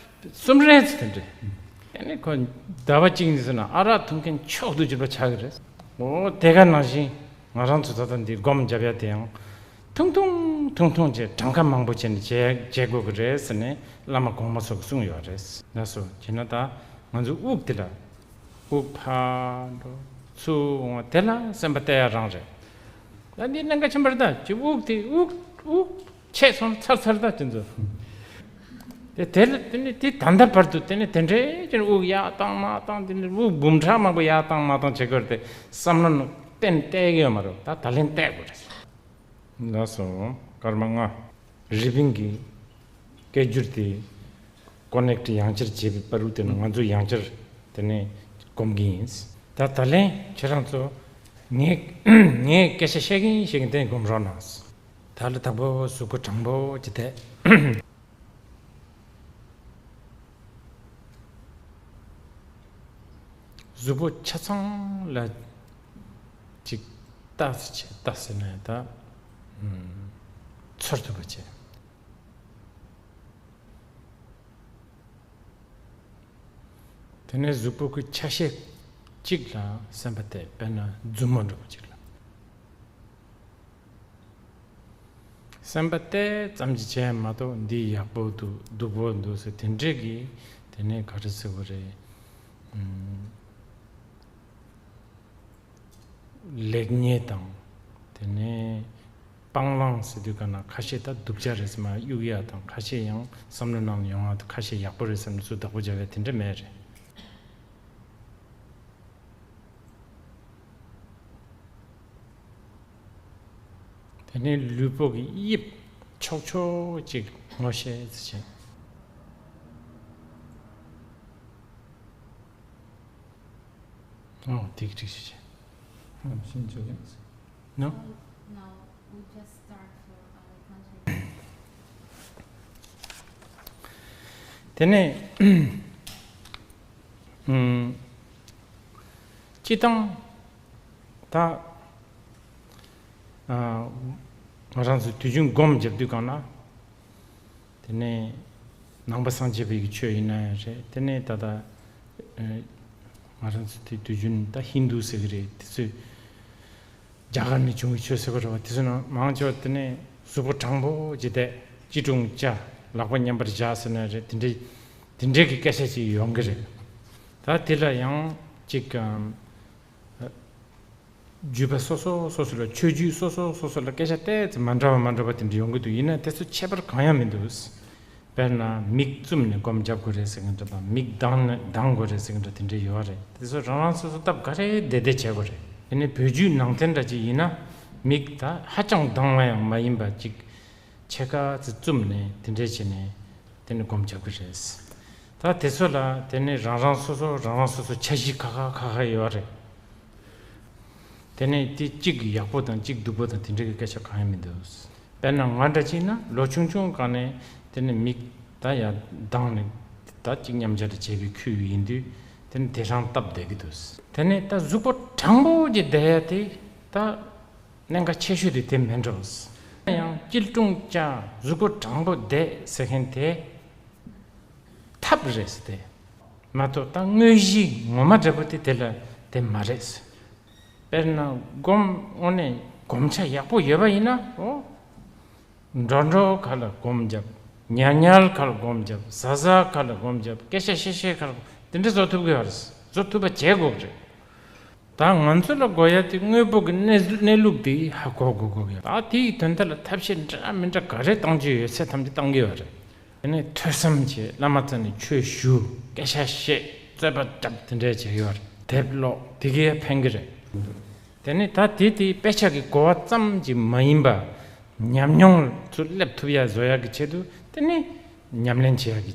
གསུམ་རེ་ཙམ་དེ་འདྲ། དེ་ནས་ཁོ་ཟླ་བ་གཅིག་གཉིས་ཙམ་ན་ཨ་རག་འཐུང་མཁན་མཆོག་ཏུ་གྱུར་པ་ཆགས་ཀྱི་རེད། འོ་དེ་ག་ནང་བཞིན་ང་རང་ཚོ་ད་ལྟ་འདི་སྒོམ་རྒྱབ་ཡ་དེ་ཡང་ཐུང་ཐུང་ཐུང་ཐུང་བྱས། གྲངས་ཀ་མང་པོ་བྱས་ནས་བྱེད་བྱེད་དགོས་ཀྱི་རེད་ཟེར་ནས་བླ་མ་གོང་མ་ཚོ་གིས་གསུངས་ཡོད་རེད། ལགས་སོ། བྱས་ན་ད་ང་ཚོ་དབུགས་དེ་ལ་དབུགས་ཕར་འགྲོ་ཚུར་འོང་བ་དེ་ལ་སེམས་པ་གཏད་ཡ་རང་རེད། ད་འདི་གནད་འགག་ཆེན་པོ་རེད། ད་ཅི་དབུགས་དེ་དབུགས་དབུགས་ཆད་སོང་ཚར་ཚར། ད་དེ་ཚོ་དེ་དེ་ལ་དེ་ནི་དེ་ད་ལྟ་བར་དུ་དེ་ནི་དེ་འདྲའི་ཅིག་དབུགས་ཡར་བཏང་མར་བཏང་། དེ་ནི་དབུགས་འབུམ་ཕྲག་མང་པོ་ཡར་བཏང་མར་བཏང་བྱེད་དགོས་རེད་དེ་བསམ་བློ་ནང་གཏན་གཏད་ཀྱི་ཡོད་མ་རེད། ད་ད་ལན་གཏད་དགོས་རེད། ལགས་སོ། སྐར་མ་ལྔ། རི་པིན་གྱི་སྐད་སྒྱུར་དེ་ཀོ་ནེག་ཊི་ཡང་བསྐྱར་བྱེད་པའི་བར་དུ་དེ་ནི་ང་ཚོ་ཡང་བསྐྱར་དེ་ནས་སྒོམ་གྱི་ཡིན། ད་ད་ལན་ཁྱེད་རང་ཚོ་ངས་ངས་སྐད་ཆ་བཤད་ཀྱིན་བཤད་ཀྱིན་དེ་སྒོམ་རོགས་གནང་། ད་ལ་དང་པོ་གཟུགས་པོ་དྲང་པོ་ཅིག་བསྡད། གཟུགས་པོ་ཆ་ཚང་ལ་ཅིག་ལྟ་ཟེར་བྱས། ལྟ་ཟེར་ན་ད་ཨུམ་ཚོར་ཐུབ་པ་བྱས། དེ་ནས་གཟུགས་པོ་གི་ཆ་ཤས་གཅིག་ལ་སེམས་པ་གཏད། དཔེར་ན་མཛུབ་མོ་འདྲ་པོ་གཅིག་ལ། སེམས་པ་གཏད་ཙམ་གྱིས་བྱས་མ་གཏོགས་འདི་ཡག་པོ་འདུག་སྡུག་པོ་འདུག་ཟེར་དེ་འདྲས་ཀྱི་དེ་ནས་ག་རེ་ཟེར་དགོས་རེད། ཨུམ། ལེགས་ཉེས་དང་། དེ་ནས་སྤང་བླང་ཟེར་དུས་ག་ན་ཁ་ཤས་ད་སྡུག་ཅག་རེད་ཟེར་མར་གཡུག་ཡ་དང་། ཁ་ཤས་ཡང་བསམ་བློ་ནང་ཡོང་ཡ་དང་། ཁ་ཤས་ཡག་པོ་རེད་བསམ་ནས་ཚུར་བདག་པོ་རྒྱབ་ཡ་དེ་འདྲ་མེད་རེད། དེ་ནས་ལུས་པོ་གི་དབྱིབས་ཕྱོགས་ཕྱོགས་གཅིག་ངོ་ཤེས་ཟེར་བྱས། ཨོ་དེ་གི་འགྲིག་ཤི་ཆེ། ནམ་ཤིན་ཆོ་ཡང་ཟེར། ནོ། Now we just start for our country. དེ་ནས་ཨུམ། སྤྱི་བཏང་ད་ཨ་ང་རང་ཚོ་དུས་རྒྱུན་སྒོམ་རྒྱབ་དུས་གང་ན། དེ་ནས་ནང་པ་སངས་རྒྱས་པའི་གི་ཆོས་ཡིན་ན་ཡང་རེད། དེ་ནས་ད་ལྟ་ཨ་ང་རང་ཚོ་དེ་དུས་རྒྱུན་ད་ཧིན་རྡུ་ཟེར་གི་རེད། དེ་ཚོས་རྒྱ་གར་ནས་བྱུང་བའི་ཆོས་ཟེར་གི་རེད་བ། དེ་ཚོ་ནང་མང་ཆེ་བ་དེ་ནས་གཟུགས་པོ་དྲང་པོ་ཅིག་བསྡད། སྐྱིལ་ཀྲུང་བཅའ། ལག་པ་མཉམ་པར་བཞག་ཟེར་ན་རེད། དེ་འདྲའི་དེ་འདྲའི་གི་སྐད་ཆ་ཅིག་ཡོང་གི་རེད། ད་དེ་ལ་ཡང་ཅིག་ཨམ། བརྒྱུད་པ་སོ་སོ་སོ་སོ་ལ། ཆོས་བརྒྱུད་སོ་སོ་སོ་སོ་ལ་སྐད་ཆ་ཏོག་ཙམ་མ་འདྲ་བ་མ་འདྲ་བ་དེ་འདྲ་ཡོང་གི་འདུག་ཡིན་ན་དེ་ཚོ་ཁྱད་པར་གང་ཡང་མི་འདུག་དཔེར་ན་མིག་བཙུམས་ནས་སྒོམ་རྒྱབ་དགོས་རེད་ཟེར་མཁན་འདྲ་དང་། མིག་གདངས་ནས་གདངས་དགོས་རེད་ཟེར་མཁན་འདྲ་དེ་འདྲ་ཡོད་རེད། དེ་ཚོ་རང་རང་སོ་སོ་སྟབས་ག་རེ་བདེ་བདེ་བྱེད་དགོས་རེད། དེ་ནས་བོད་བརྒྱུད་ནང་བསྟན་འདྲ་ཅིག་ཡིན་ན་མིག་ད་ཧ་ཅང་གདངས་པ་ཡང་མ་ཡིན་པ་ཅིག་ཕྱེད་ཀ་ཙམ་བཙུམས་ནས་དེ་འདྲས་བྱས་ནས་དེ་ནས་སྒོམ་རྒྱབ་ཀྱི་རེད། ད་དེ་ཚོ་ལ་དེ་ནས་རང་རང་སོ་སོ་རང་རང་སོ་སོ་འཆར་གཞི་ཁ་ཁ་ཁ་ཁ་ཡོད་རེད། དེ་ནས་དེ་གཅིག་ཡག་པོ་དང་གཅིག་སྡུག་པོ་དང་དེ་འདྲ་གི་སྐད་ཆ་གང་ཡང་མི་འདུག་དཔེར་ན་ང་འདྲ་གཅིག་ན་ལོ་ཆུང་ཆུང་སྒང་ནས་དེ་ནས་མིག་ད་ཡར་གདངས་ནས་ད་གཅིག་མཉམ་སྦྱར་བྱས་པའི་ཁུལ་ཡིན་དུས་དེ་ནས་དེ་རང་སྟབས་བདེ་གི་འདུག་དེ་ནས་ད་གཟུགས་པོ་དྲང་པོ་ཅིག་བསྡད་ཡ་དེ་ད་གནད་འགག་ཆེ་ཤོས་དེ་དེ་མིན་འགྲོ། ཡང་སྐྱིལ་ཀྲུང་བཅའ་གཟུགས་པོ་དྲང་པོ་བསྡད་ཟེར་མཁན་དེ་ཐབས་རེད་ཟེར་ཏེ། མ་གཏོགས་ད་དངོས་གཞི་ངོ་མ་འདྲ་པོ་དེ་དེ་ལ་དེ་མ་རེད་ཟེར། དཔེར་ན་སྒོམ་དངོས་གནས་སྒོམ་ཆ་ཡག་པོ་ཡོད་པ་ཡིན་ན། འོ། འགྲོ་འགྲོ་ཁ་ལ་སྒོམ་རྒྱབ། ཉལ་ཉལ་ཁ་ལ་སྒོམ་རྒྱབ། ཟ་ཟ་ཁ་ལ་སྒོམ་རྒྱབ། སྐད་ཆ་བཤད་བཤད་ཁ་ལ་སྒོམ། དེ་འདྲ་བཟོ་ཐུབ་ཀྱི་ཡོད་རེད། བཟོ་ཐུབ་པ་བྱེད་དགོས་ཀྱི་རེད། ད་ང་ཚོ་ལ་དགོས་ཡ་དེ་དངོས་པོ་གི་གནས་གནས་ལུགས་དེ་ཧ་གོ་དགོས་དགོས་ཀྱི་ཡོད། ད་དེ་ཡི་དོན་དག་ལ་ཐབས་ཤེས་འདྲ་མི་འདྲ་ག་རེ་བཏང་རྒྱུ་ཡོད་ཚད་ཐམས་ཅད་བཏང་གི་ཡོད་རེད། དེ་ནས་ཐོས་བསམ་བྱེད། བླ་མ་རྩ་ནས་ཆོས་ཞུ། སྐད་ཆ་བཤད། རྩོད་པ་རྒྱབ། དེ་འདྲ་བྱེད་ཀྱི་ཡོད་རེད། དེབ་ཀློག། དེ་གས་ཕན་གྱི་རེད། དེ་ནས་ད་དེ་དེ་དཔེ་ཆ་གི་གོ་བ་ཙམ་གྱིས་མ་ཡིན་པ། ཉམས་མྱོང་ཚུར་སླེབས་ཐུབ་ཡ་བཟོ་ཡ་གི་ཆེད་དུ་དེ་ནས་ཉམས་ལེན་བྱེད་ཡ་གི་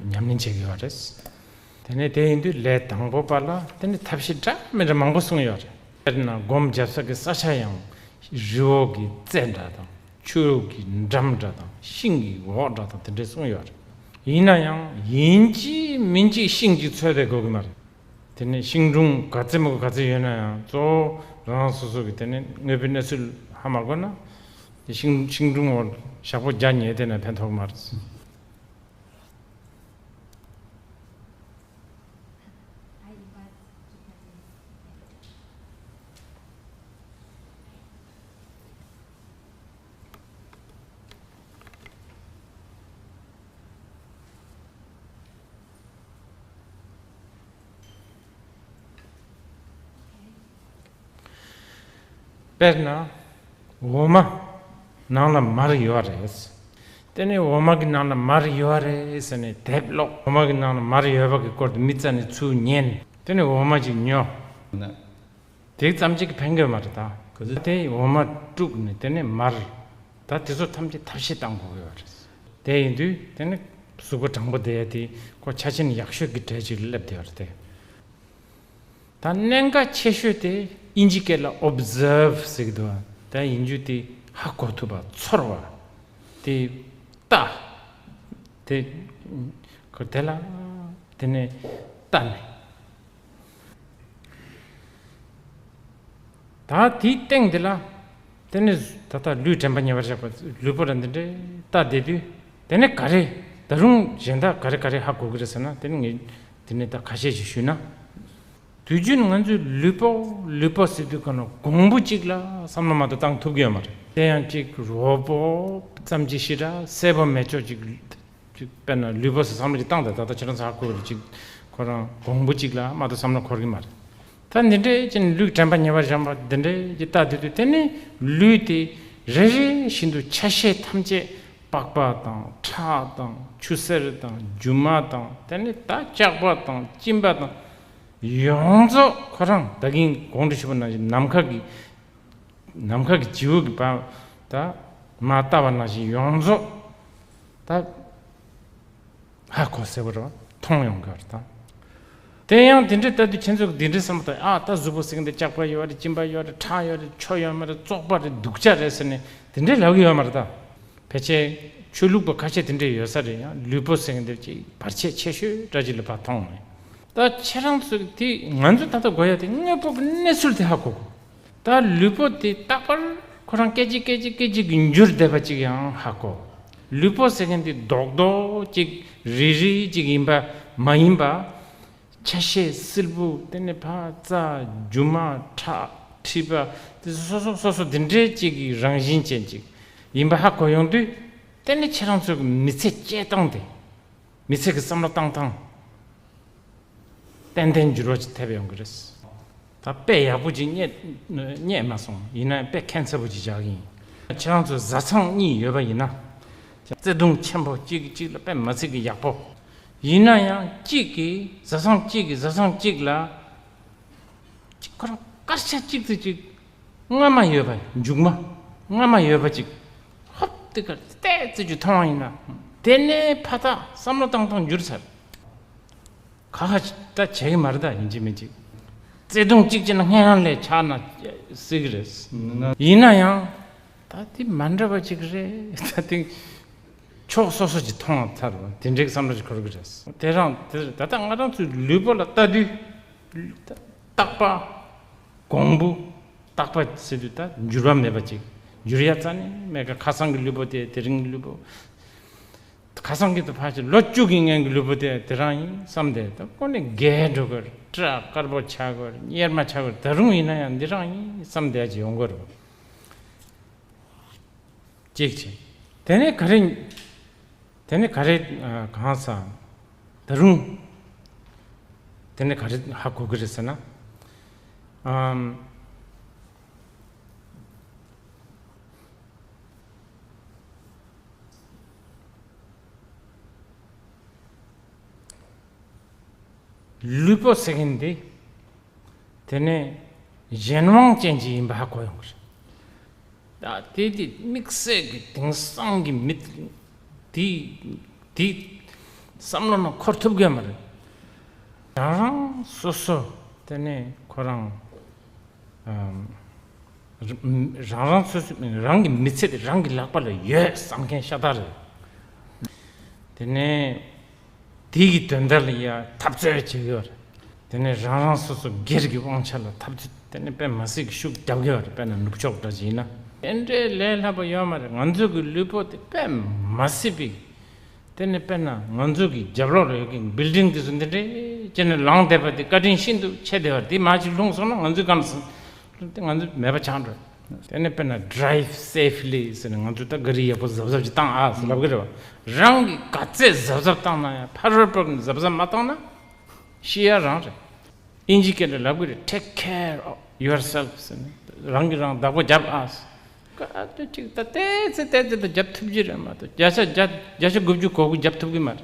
ཉམས་ལེན་བྱེད་ཀྱི་ཡོད་རེད། དེ་ནས་དེ་ཡིན་དུས་ལས་དང་པོ་པ་ལ་དེ་ནས་ཐབས་ཤེས་འདྲ་མི་འདྲ་མང་པོ་གསུངས་ཡོད་རེད། དཔེར་ན་སྒོམ་རྒྱབ་ས་གི་ས་ཆ་ཡང་རི་བོ་གི་རྩེ་འདྲ་དང་། ཆུ་གི་འགྲམ་འདྲ་དང་། ཤིང་གི་འོག་འདྲ་དང་དེ་འདྲས་གསུངས་ཡོད་རེད། ཡིན་ན་ཡང་ཡིན་གཅིག་མིན་གཅིག་ཤིང་གཅིག་འཚོལ་བསྡད་དགོས་ཀྱི་མ་རེད། དེ་ནས་ཤིང་སྒྲུང་ག་ཚད་མོ་ག་ཚད་ཡོད་ན་ཡང་གཙོ་བོ་རང་རང་སོ་སོ་གི་དེ་ནས་དངོས་པོའི་གནས་ཚུལ་ཧ་མ་གོ་ན། དེ་ཤིང་ཤིང་སྒྲུང་འོག་ཞག་པོ་བརྒྱ་ཉལ་བསྡད་ན་ཕན་ཐོགས་མ་རེད། དཔེར་ན། འོ་མ་ནང་ལ་མར་ཡོད་རེད། དེ་ནས་འོ་མ་གི་ནང་ལ་མར་ཡོད་རེད་ཟེར་ནས་དེབ་ཀློག། འོ་མ་གི་ནང་ལ་མར་ཡོད་པ་གི་སྐོར་དུ་མི་རྩ་ནས་ཚུར་ཉན། དེ་ནས་འོ་མ་ཅིག་ཉོ། དེ་ཙམ་ཅིག་གིས་ཕན་གྱི་མ་རེད་ད། ག་ཚོད། དེ་འོ་མ་དཀྲུགས་ནས་དེ་ནས་མར། ད་དེ་ཚོ་ཐམས་ཅད་ཐབས་ཤེས་བཏང་དགོས་ཀྱི་ཡོད་རེད། དེ་ཡིན་དུས་དེ་ནི་གཟུགས་པོ་དྲང་པོ་བསྡད་ཡ་དེ་ཁོ་ཆ་རྐྱེན་ཡག་ཤོས་ཀྱི་གྲས་ཅིག་ལ་སླེབས་བསྡད་ཡོད་རེད་དེ། ད་གནད་འགག་ཆེ་ཤོས་དེ་དབྱིན་ཇི་སྐད་ལ་ཨོབ་ཛརབ་ཟེར་གྱི་འདུག་དེ་ཡིན་རྒྱུ་དེ་ཧ་གོ་ཐུབ་པ། ཚོར་བ། དེ་ལྟ། དེ་ཁོ་དེ་ལ་དེ་ནས་ལྟ་ནས། ད་དེའི་སྟེང་དེ་ལ་དེ་ནས་ད་ལྟ་ལུས་དྲན་པ་ཉེ་བར་བཞག་པ། ལུས་པོ་ལ་འདི་འདྲའི་ལྟ་བསྡད་དུས། དེ་ནས་ག་རེ་ད་རུང་གཞན་དག་ག་རེ་ག་རེ་ཧ་གོ་གི་རེད་ཟེར་ན། དེ་ནས་ངས་དེ་ནས་ད་ཁ་ཤས་ཤིག་ཞུས་ན། དུས་རྒྱུན་ང་ཚོས་ལུས་པོ་ལུས་པོ་ཟེར་དུས་ག་ནས་གོང་བུ་གཅིག་ལ་བསམ་བློ་མ་གཏོགས་བཏང་ཐུབ་ཀྱི་ཡོད་མ་རེད། དེ་ཡང་གཅིག་རོ་པོ་ཙམ་གྱིས་ཤི་འདྲ། སེར་པོ་མེ་སྒྱོགས་གཅིག་གཅིག་དཔེར་ན་ལུས་པོ་ཟེར་བསམ་བློ་ཅིག་བཏང་དང་། ད་ལྟ་ཁྱེད་རང་ཚོ་ཧ་གོ་གི་རེད། གཅིག་ཁོ་རང་གོང་བུ་གཅིག་ལ་མ་གཏོགས་བསམ་བློ་འཁོར་གི་མ་རེད། ད་འདི་འདྲའི་ཅན་ལུས་དྲན་པ་ཉེ་བར་བཞག་པ་འདི་འདྲའི་ཅིག་ལྟ་དུས་དུས། དེ་ནས་ལུས་དེ་རེ་རེ་བཞིན་དུ་ཆ་ཤས་ཐམས་ཅད། པགས་པ་དང་། ཁྲག་དང་། ཆུ་སེར་དང་། རྒྱུ་མ་དང་། དེ་ནས་ད་ལྕགས་པ་དང་། གཅིན་པ་དང་། ཡོངས་རྫོགས་ཁོ་རང་ད་གིན་གོང་དུ་ཞུས་པ་ནང་བཞིན་ནམ་མཁའ་གི་ནམ་མཁའ་གི་བྱིའུ་གི་བ་ད་མར་ལྟ་བ་ནང་བཞིན་ཡོངས་རྫོགས་ད་ཧ་གོ་ཟེར་བ་རེད་པ། མཐོང་ཡོང་གི་རེད་ད། དེ་ཡང་དེ་འདྲའི་ལྟ་དུས་ཁྱེད་ཚོ་གི་དེ་འདྲའི་བསམ་བློ་བཏང་། ཨ། ད་གཟུགས་པོ་ཟེར་མཁན་དེ་ལྕགས་པ་ཡོད་རེད། གཅིན་པ་ཡོད་རེད། ཁྲག་ཡོད་རེད། ཆུ་ཡོད་མ་རེད། བཙོག་པ་རེད། སྡུག་ཅག་རེད་ཟེར་ནས་དེ་འདྲའི་ལབ་གི་ཡོད་མ་རེད་ད། ཕལ་ཆེར་ཆོས་ལུགས་པ་ཁ་ཤས་དེ་འདྲས་ཡོད་ས་རེད། ཡང་ལུས་པོ་ཟེར་མཁན་དེ་ཅིག་བར་ཆད་ཆེ་ཤོས་འདྲ་ཅིག་ལ་ཕར་མཐོང་མེད། ད་ཁྱེད་རང་ཚོས་དེ་ང་ཚོས་ད་ལྟ་དགོས་ཡ་དེ་དངོས་པོ་གི་གནས་ཚུལ་དེ་ཧ་གོ་དགོས། ད་ལུས་པོ་དེ་རྟག་པར་ཁོ་རང་སྐད་ཅིག་སྐད་ཅིག་སྐད་ཅིག་གིས་འགྱུར་བསྡད་པ་ཅིག་ཡང་ཧ་གོ། ལུས་པོ་ཟེར་མཁན་དེ་རྡོག་རྡོག་ཅིག་རིལ་རིལ་ཅིག་ཡིན་པ་མ་ཡིན་པ། ཆ་ཤས་བསིལ་པོ། དེ་ནས་ཕར་རྩ། རྒྱུ་མ། ཁྲག་མཁྲིས་པ། དེ་སོ་སོ་སོ་སོ་དེ་འདྲའི་ཅིག་གི་རང་བཞིན་ཅན་ཅིག་ཡིན་པ་ཧ་གོ་ཡོང་དུས། དེ་ནས་ཁྱེད་རང་ཚོའི་མི་ཚེ་སྐྱེལ་སྟངས་དེ། མི་ཚེ་གི་བསམ་བློ་བཏང་སྟངས། ཏན་ཏན་འགྱུར་བ་ཅིག་ཐེབས་ཡོང་གི་རེད། ད་དཔེ་ཡག་པོ་ཅིག་རྙེད་རྙེད་མ་སོང་། ཡིན་ན་དཔེ་ཁྱད་མཚར་པོ་ཅིག་བཞག་གི་ཡིན། ཁྱེད་རང་ཚོ་བཟའ་ཚང་གཉིས་ཡོད་པ་ཡིན་ན། བརྩེ་དུང་ཆེན་པོ་གཅིག་གིས་གཅིག་ལ་དཔེ་མི་སྲིད་ཀྱི་ཡག་པོ། ཡིན་ན་ཡང་གཅིག་གིས་བཟའ་ཚང་གཅིག་གིས་བཟའ་ཚང་གཅིག་ལ། ཅིག་ཁོ་རང་སྐར་ཆ་གཅིག་ཙམ་ཅིག་རྔ་མ་ཡོད་པ། མཇུག་མ་རྔ་མ་ཡོད་པ་ཅིག་ཧོབ་དེ་གར་ཏོག་ཙམ་ཅིག་མཐོང་བ་ཡིན་ན། དེ་ནས་ཕ་ཐག་བསམ་བློ་བཏང་སྟངས་འགྱུར་ཚར། ཁ་ཁ་ད་བྱེད་ཀྱི་མ་རེད། ད་ཡིན་གཅིག་མིན་གཅིག་བརྩེ་དུང་གཅིག་བྱས་ན་སྔན་ལ་ཆགས་ན་སྲིད་ཀྱི་རེད། ཡིན་ན་ཡང་ད་དེ་མ་འདྲ་བ་ཅིག་རེད། ད་དེ་ཕྱོགས་སོ་སོ་ཅིག་མཐོང་བ་ཚར་བ་དེ་འདྲའི་བསམ་བློ་ཅིག་འཁོར་གྱི་རེད། དེ་རང་དེ་ད་ལྟ་ང་རང་ཚོའི་ལུས་པོ་ལ་ལྟ་དུས། རྟག་པ། གོང་བུ། རྟག་པ་ཟེར་དུས་ད་འགྱུར་བ་མེད་པ་ཅིག་འགྱུར་ཡ་རྩ་ནས་མེད་ཀ། ཁ་སང་གི་ལུས་པོ་དེ་དེ་རིང་གི་ལུས་པོ། ཁ་སང་གི་དུ་ཕར་ཕྱིན་ལོ་བཅུ་གི་སྔོན་གྱི་ལུས་པོ་དེ་དེ་རང་ཡིན་བསམ་སྟེ། ད་ཁོ་ནི་རྒས་འགྲོ་གི་རེད། སྐྲ་དཀར་པོ་ཆགས་གི་རེད། གཉེར་མ་ཆགས་གི་རེད། ད་རུང་ཡིན་ན་ཡང་འདི་རང་ཡིན་བསམ་བསྡད་ཀྱི་ཡོང་གི་རེད། གཅིག་བྱས། དེ་ནས་ག་རེ། དེ་ནས་ག་རེ་ཨ། གང་ས། ད་རུང་། དེ་ནས་ག་རེ་ཧ་གོ་གི་རེད་ཟེར་ན། ཨམ། ལུས་པོ་ཟེར་མཁན་འདི། དེ་ནས་གཞན་དབང་ཅན་ཅིག་ཡིན་པ་ཧ་གོ་ཡོང་གི་རེད། ད་དེ་དེ་དམིགས་བསལ་གྱི་དེང་སང་གི་མི་དེ་དེ་བསམ་བློ་ནང་འཁོར་ཐུབ་གི་མ་རེད། རང་རང་སོ་སོ་དེ་ནས་ཁོ་རང་ཨམ། རང་རང་སོ་སོ་རང་གི་མི་ཚེ་དེ་རང་གི་ལག་པ་ལ་ཡོད་བསམ་མཁན་ཤ་སྟག་རེད། དེ་ནས། དེ་གི་དོན་དག་ལ་ཡ་འཐབ་རྩོད་བྱེད་ཀྱི་ཡོད་རེད། དེ་ནས་རང་རང་སོ་སོ་སྒེར་གྱི་དབང་ཆ་ལ་འཐབ་རྩོད་དེ་ནས་དཔེ་མ་སྲིད་ཀྱི་ཤུགས་རྒྱབ་ཀྱི་ཡོད་རེད། དཔེར་ན་ནུབ་ཕྱོགས་འདྲ་ཞིག་ཡིན་ན། དེ་འདྲའི་ལས་སླ་པོ་ཡོད་མ་རེད། ང་ཚོ་གི་ལུས་པོ་དེ་དཔེ་མ་སྲིད་པའི། དེ་ནས་དཔེར་ན་ང་ཚོ་གི་རྒྱབ་ལོགས་ལ་ཡོད་མཁན་བིལ་ཌིང་དེ་ཚོ་འདི་འདྲའི་བྱས་ནས་ལངས་བསྡད་པ་དེ་བཀའ་དྲིན་ཤིན་ཏུ་ཆེ་བསྡད་པ་རེད། དེ་མར་ཅིག་ལྷུང་སོང་ན་ང་ཚོའི་གང་ལ་སོང་དེ་ང་ཚོ་མེད་པ་ཆགས་འགྲོ། དེ་ནས་དཔེར་ན་drive safely ཟེར་ནས་ང་ཚོས་ད་ག་རི་ཡག་པོ་གཟབ་གཟབ་ཅིག་བཏང་ཨ་ཟེར་ལབ་གི་རེད་བ། རང་གིས་ག་ཚད་གཟབ་གཟབ་བཏང་ན་ཡང་ཕ་རོལ་པོ་གིས་གཟབ་གཟབ་མ་བཏང་ན་ཤི་ཡ་རང་རེད། ཨིན་ཇི་སྐད་ལ་ལབ་གི་རེད། take care of yourself ཟེར་ནས་རང་གིས་རང་བདག་པོ་རྒྱབ་ཨ་ཟེར། ག་ཨ་ཏོ་ཅིག་ད་ཏོག་ཙམ་ཏོག་ཙམ་ད་རྒྱབ་ཐུབ་ཀྱི་རེད་མ་གཏོགས་བརྒྱ་ཆ་བརྒྱ་བརྒྱ་ཆ་དགུ་བཅུ་གོ་དགུ་རྒྱབ་ཐུབ་ཀྱི་མ་རེད།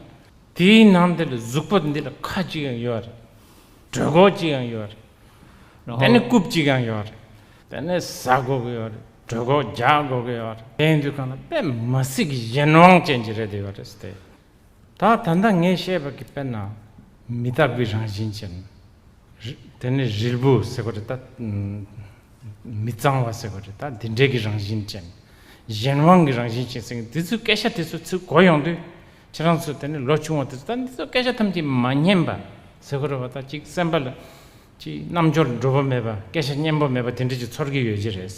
དེའི་ནང་དེ་ལ་གཟུགས་པོ་འདི་ལ་ཁ་གཅིག་ཡང་ཡོད་རེད། གྲོད་ཁོག་གཅིག་ཡང་ཡོད་རེད། རང་དེ་ནས་རྐུབ་གཅིག་ཡང་ཡོད་རེད། དེ་ནས་ཟ་དགོས་ཀྱི་ཡོད་རེད། གྲོད་ཁོག་རྒྱག་དགོས་ཀྱི་ཡོད་རེད། དེ་ཡིན་དུས་གང་ལ་དཔེ་མ་སྲིད་ཀྱི་གཞན་དབང་ཅན་གྱི་རེད་དེ་ཡོད་རེད་ཟེར་ཏེ། ད་ད་ལྟ་ངས་བཤད་པ་གི་དཔེར་ན་མི་རྟག་པའི་རང་བཞིན་ཅན། རི་དེ་ནས་རིལ་བུ་ཟེར་དགོས་རེད་ད། མི་གཙང་བ་ཟེར་དགོས་རེད་ད། འདི་འདྲའི་གི་རང་བཞིན་ཅན། གཞན་དབང་གི་རང་བཞིན་ཅན་ཟེར་མཁན་དེ་ཚོའི་སྐད་ཆ་དེ་ཚོ་ཚུར་གོ་ཡོང་དུས། ཁྱེད་རང་ཚོ་དེ་ནས་ལོ་ཆུང་བ་དེ་ཚོ་ད་འདི་ཚོ་སྐད་ཆ་ཐམས་ཅད་མ་སྙན་པ་ཟེར་དགོས་རེད་བ། ད་ཅིག་སེམས་པ་ལ་ཅིག་རྣམ་འབྱོར་འགྲོ་པོ་མེད་པ། སྐད་ཆ་སྙན་པོ་མེད་པ་དེ་འདྲ་ཅིག་ཚོར་གྱི་ཡོད་ཀྱི་རེད།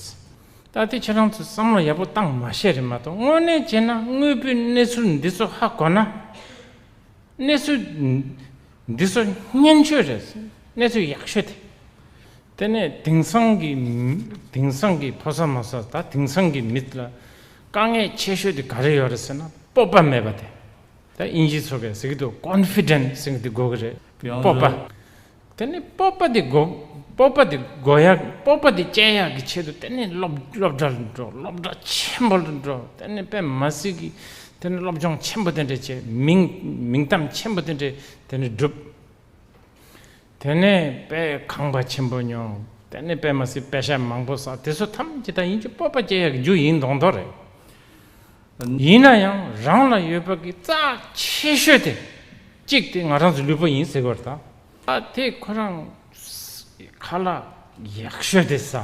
ད་དེ་ཁྱེད་རང་ཚོས་བསམ་བློ་ཡག་པོ་བཏང་མ་ཤེས་རེད་མ་གཏོགས། དངོས་གནས་བྱས་ན་དངོས་པོའི་གནས་ཚུལ་འདི་ཚོ་ཧ་གོ་ན། གནས་ཚུལ་འདི་ཚོ་སྙན་ཤོས་རེད། གནས་ཚུལ་ཡག་ཤོས་དེ། དེ་ནས་དེང་སང་གི་མི་དེང་སང་གི་ཕོ་གསར་མོ་གསར་ད་དེང་སང་གི་མི་ལ་དཀའ་ངལ་ཆེ་ཤོས་དེ་ག་རེ་ཡོད་རེད་ཟེར་ན། སྤོབས་པ་མེད་པ་དེ། ད་དབྱིན་ཇིའི་ཚོ་གས་ཟེར་གི་འདུག confident ཟེར་གི་འདུག་དགོས་གི་རེད། སྤོབས་པ། དེ་ནས་སྤོབས་པ་དེ་དགོས། སྤོབས་པ་དེ་དགོས་ཡ། སྤོབས་པ་དེ་སྐྱེ་ཡག་གི་ཆེད་དུ་དེ་ནས་སློབ་སློབ་གྲྭ་ལ་འགྲོ། སློབ་གྲྭ་ཆེན་པོ་ལ་འགྲོ། དེ་ནས་དཔེ་མ་སྲིད་ཀྱི་དེ་ནས་སློབ་སྦྱོང་ཆེན་པོ་དེ་འདྲ་བྱས། མིང་མིང་གཏམ་ཆེན་པོ་དེ་འདྲ་དེ་ནས་བསྒྲུབས། དེ་ནས་དཔེ་ཁང་པ་ཆེན་པོ་ཉོ། དེ་ནས་དཔེ་མ་སྲིད་པེ་ཤ་མང་པོ་བསགས། དེ་ཚོ་ཐམས་ཅད་ད་ཡིན་གྱི་སྤོབས་པ་སྐྱེ་ཡག་གི་རྒྱུ་ཡིན་མདོག་མདོག་རེད། ཡིན་ན་ཡང་རང་ལ་ཡོད་པ་གི་རྩ་ཆེ་ཤོས་དེ་གཅིག་དེ་ང་རང་ཚོའི་ལུས་པོ་ཡིན་ཟེར་གི་ཡོད་རེད་ད། ད་དེ་ཁོ་རང་ཁ་ལག་ཡག་ཤོས་དེ་ཟ།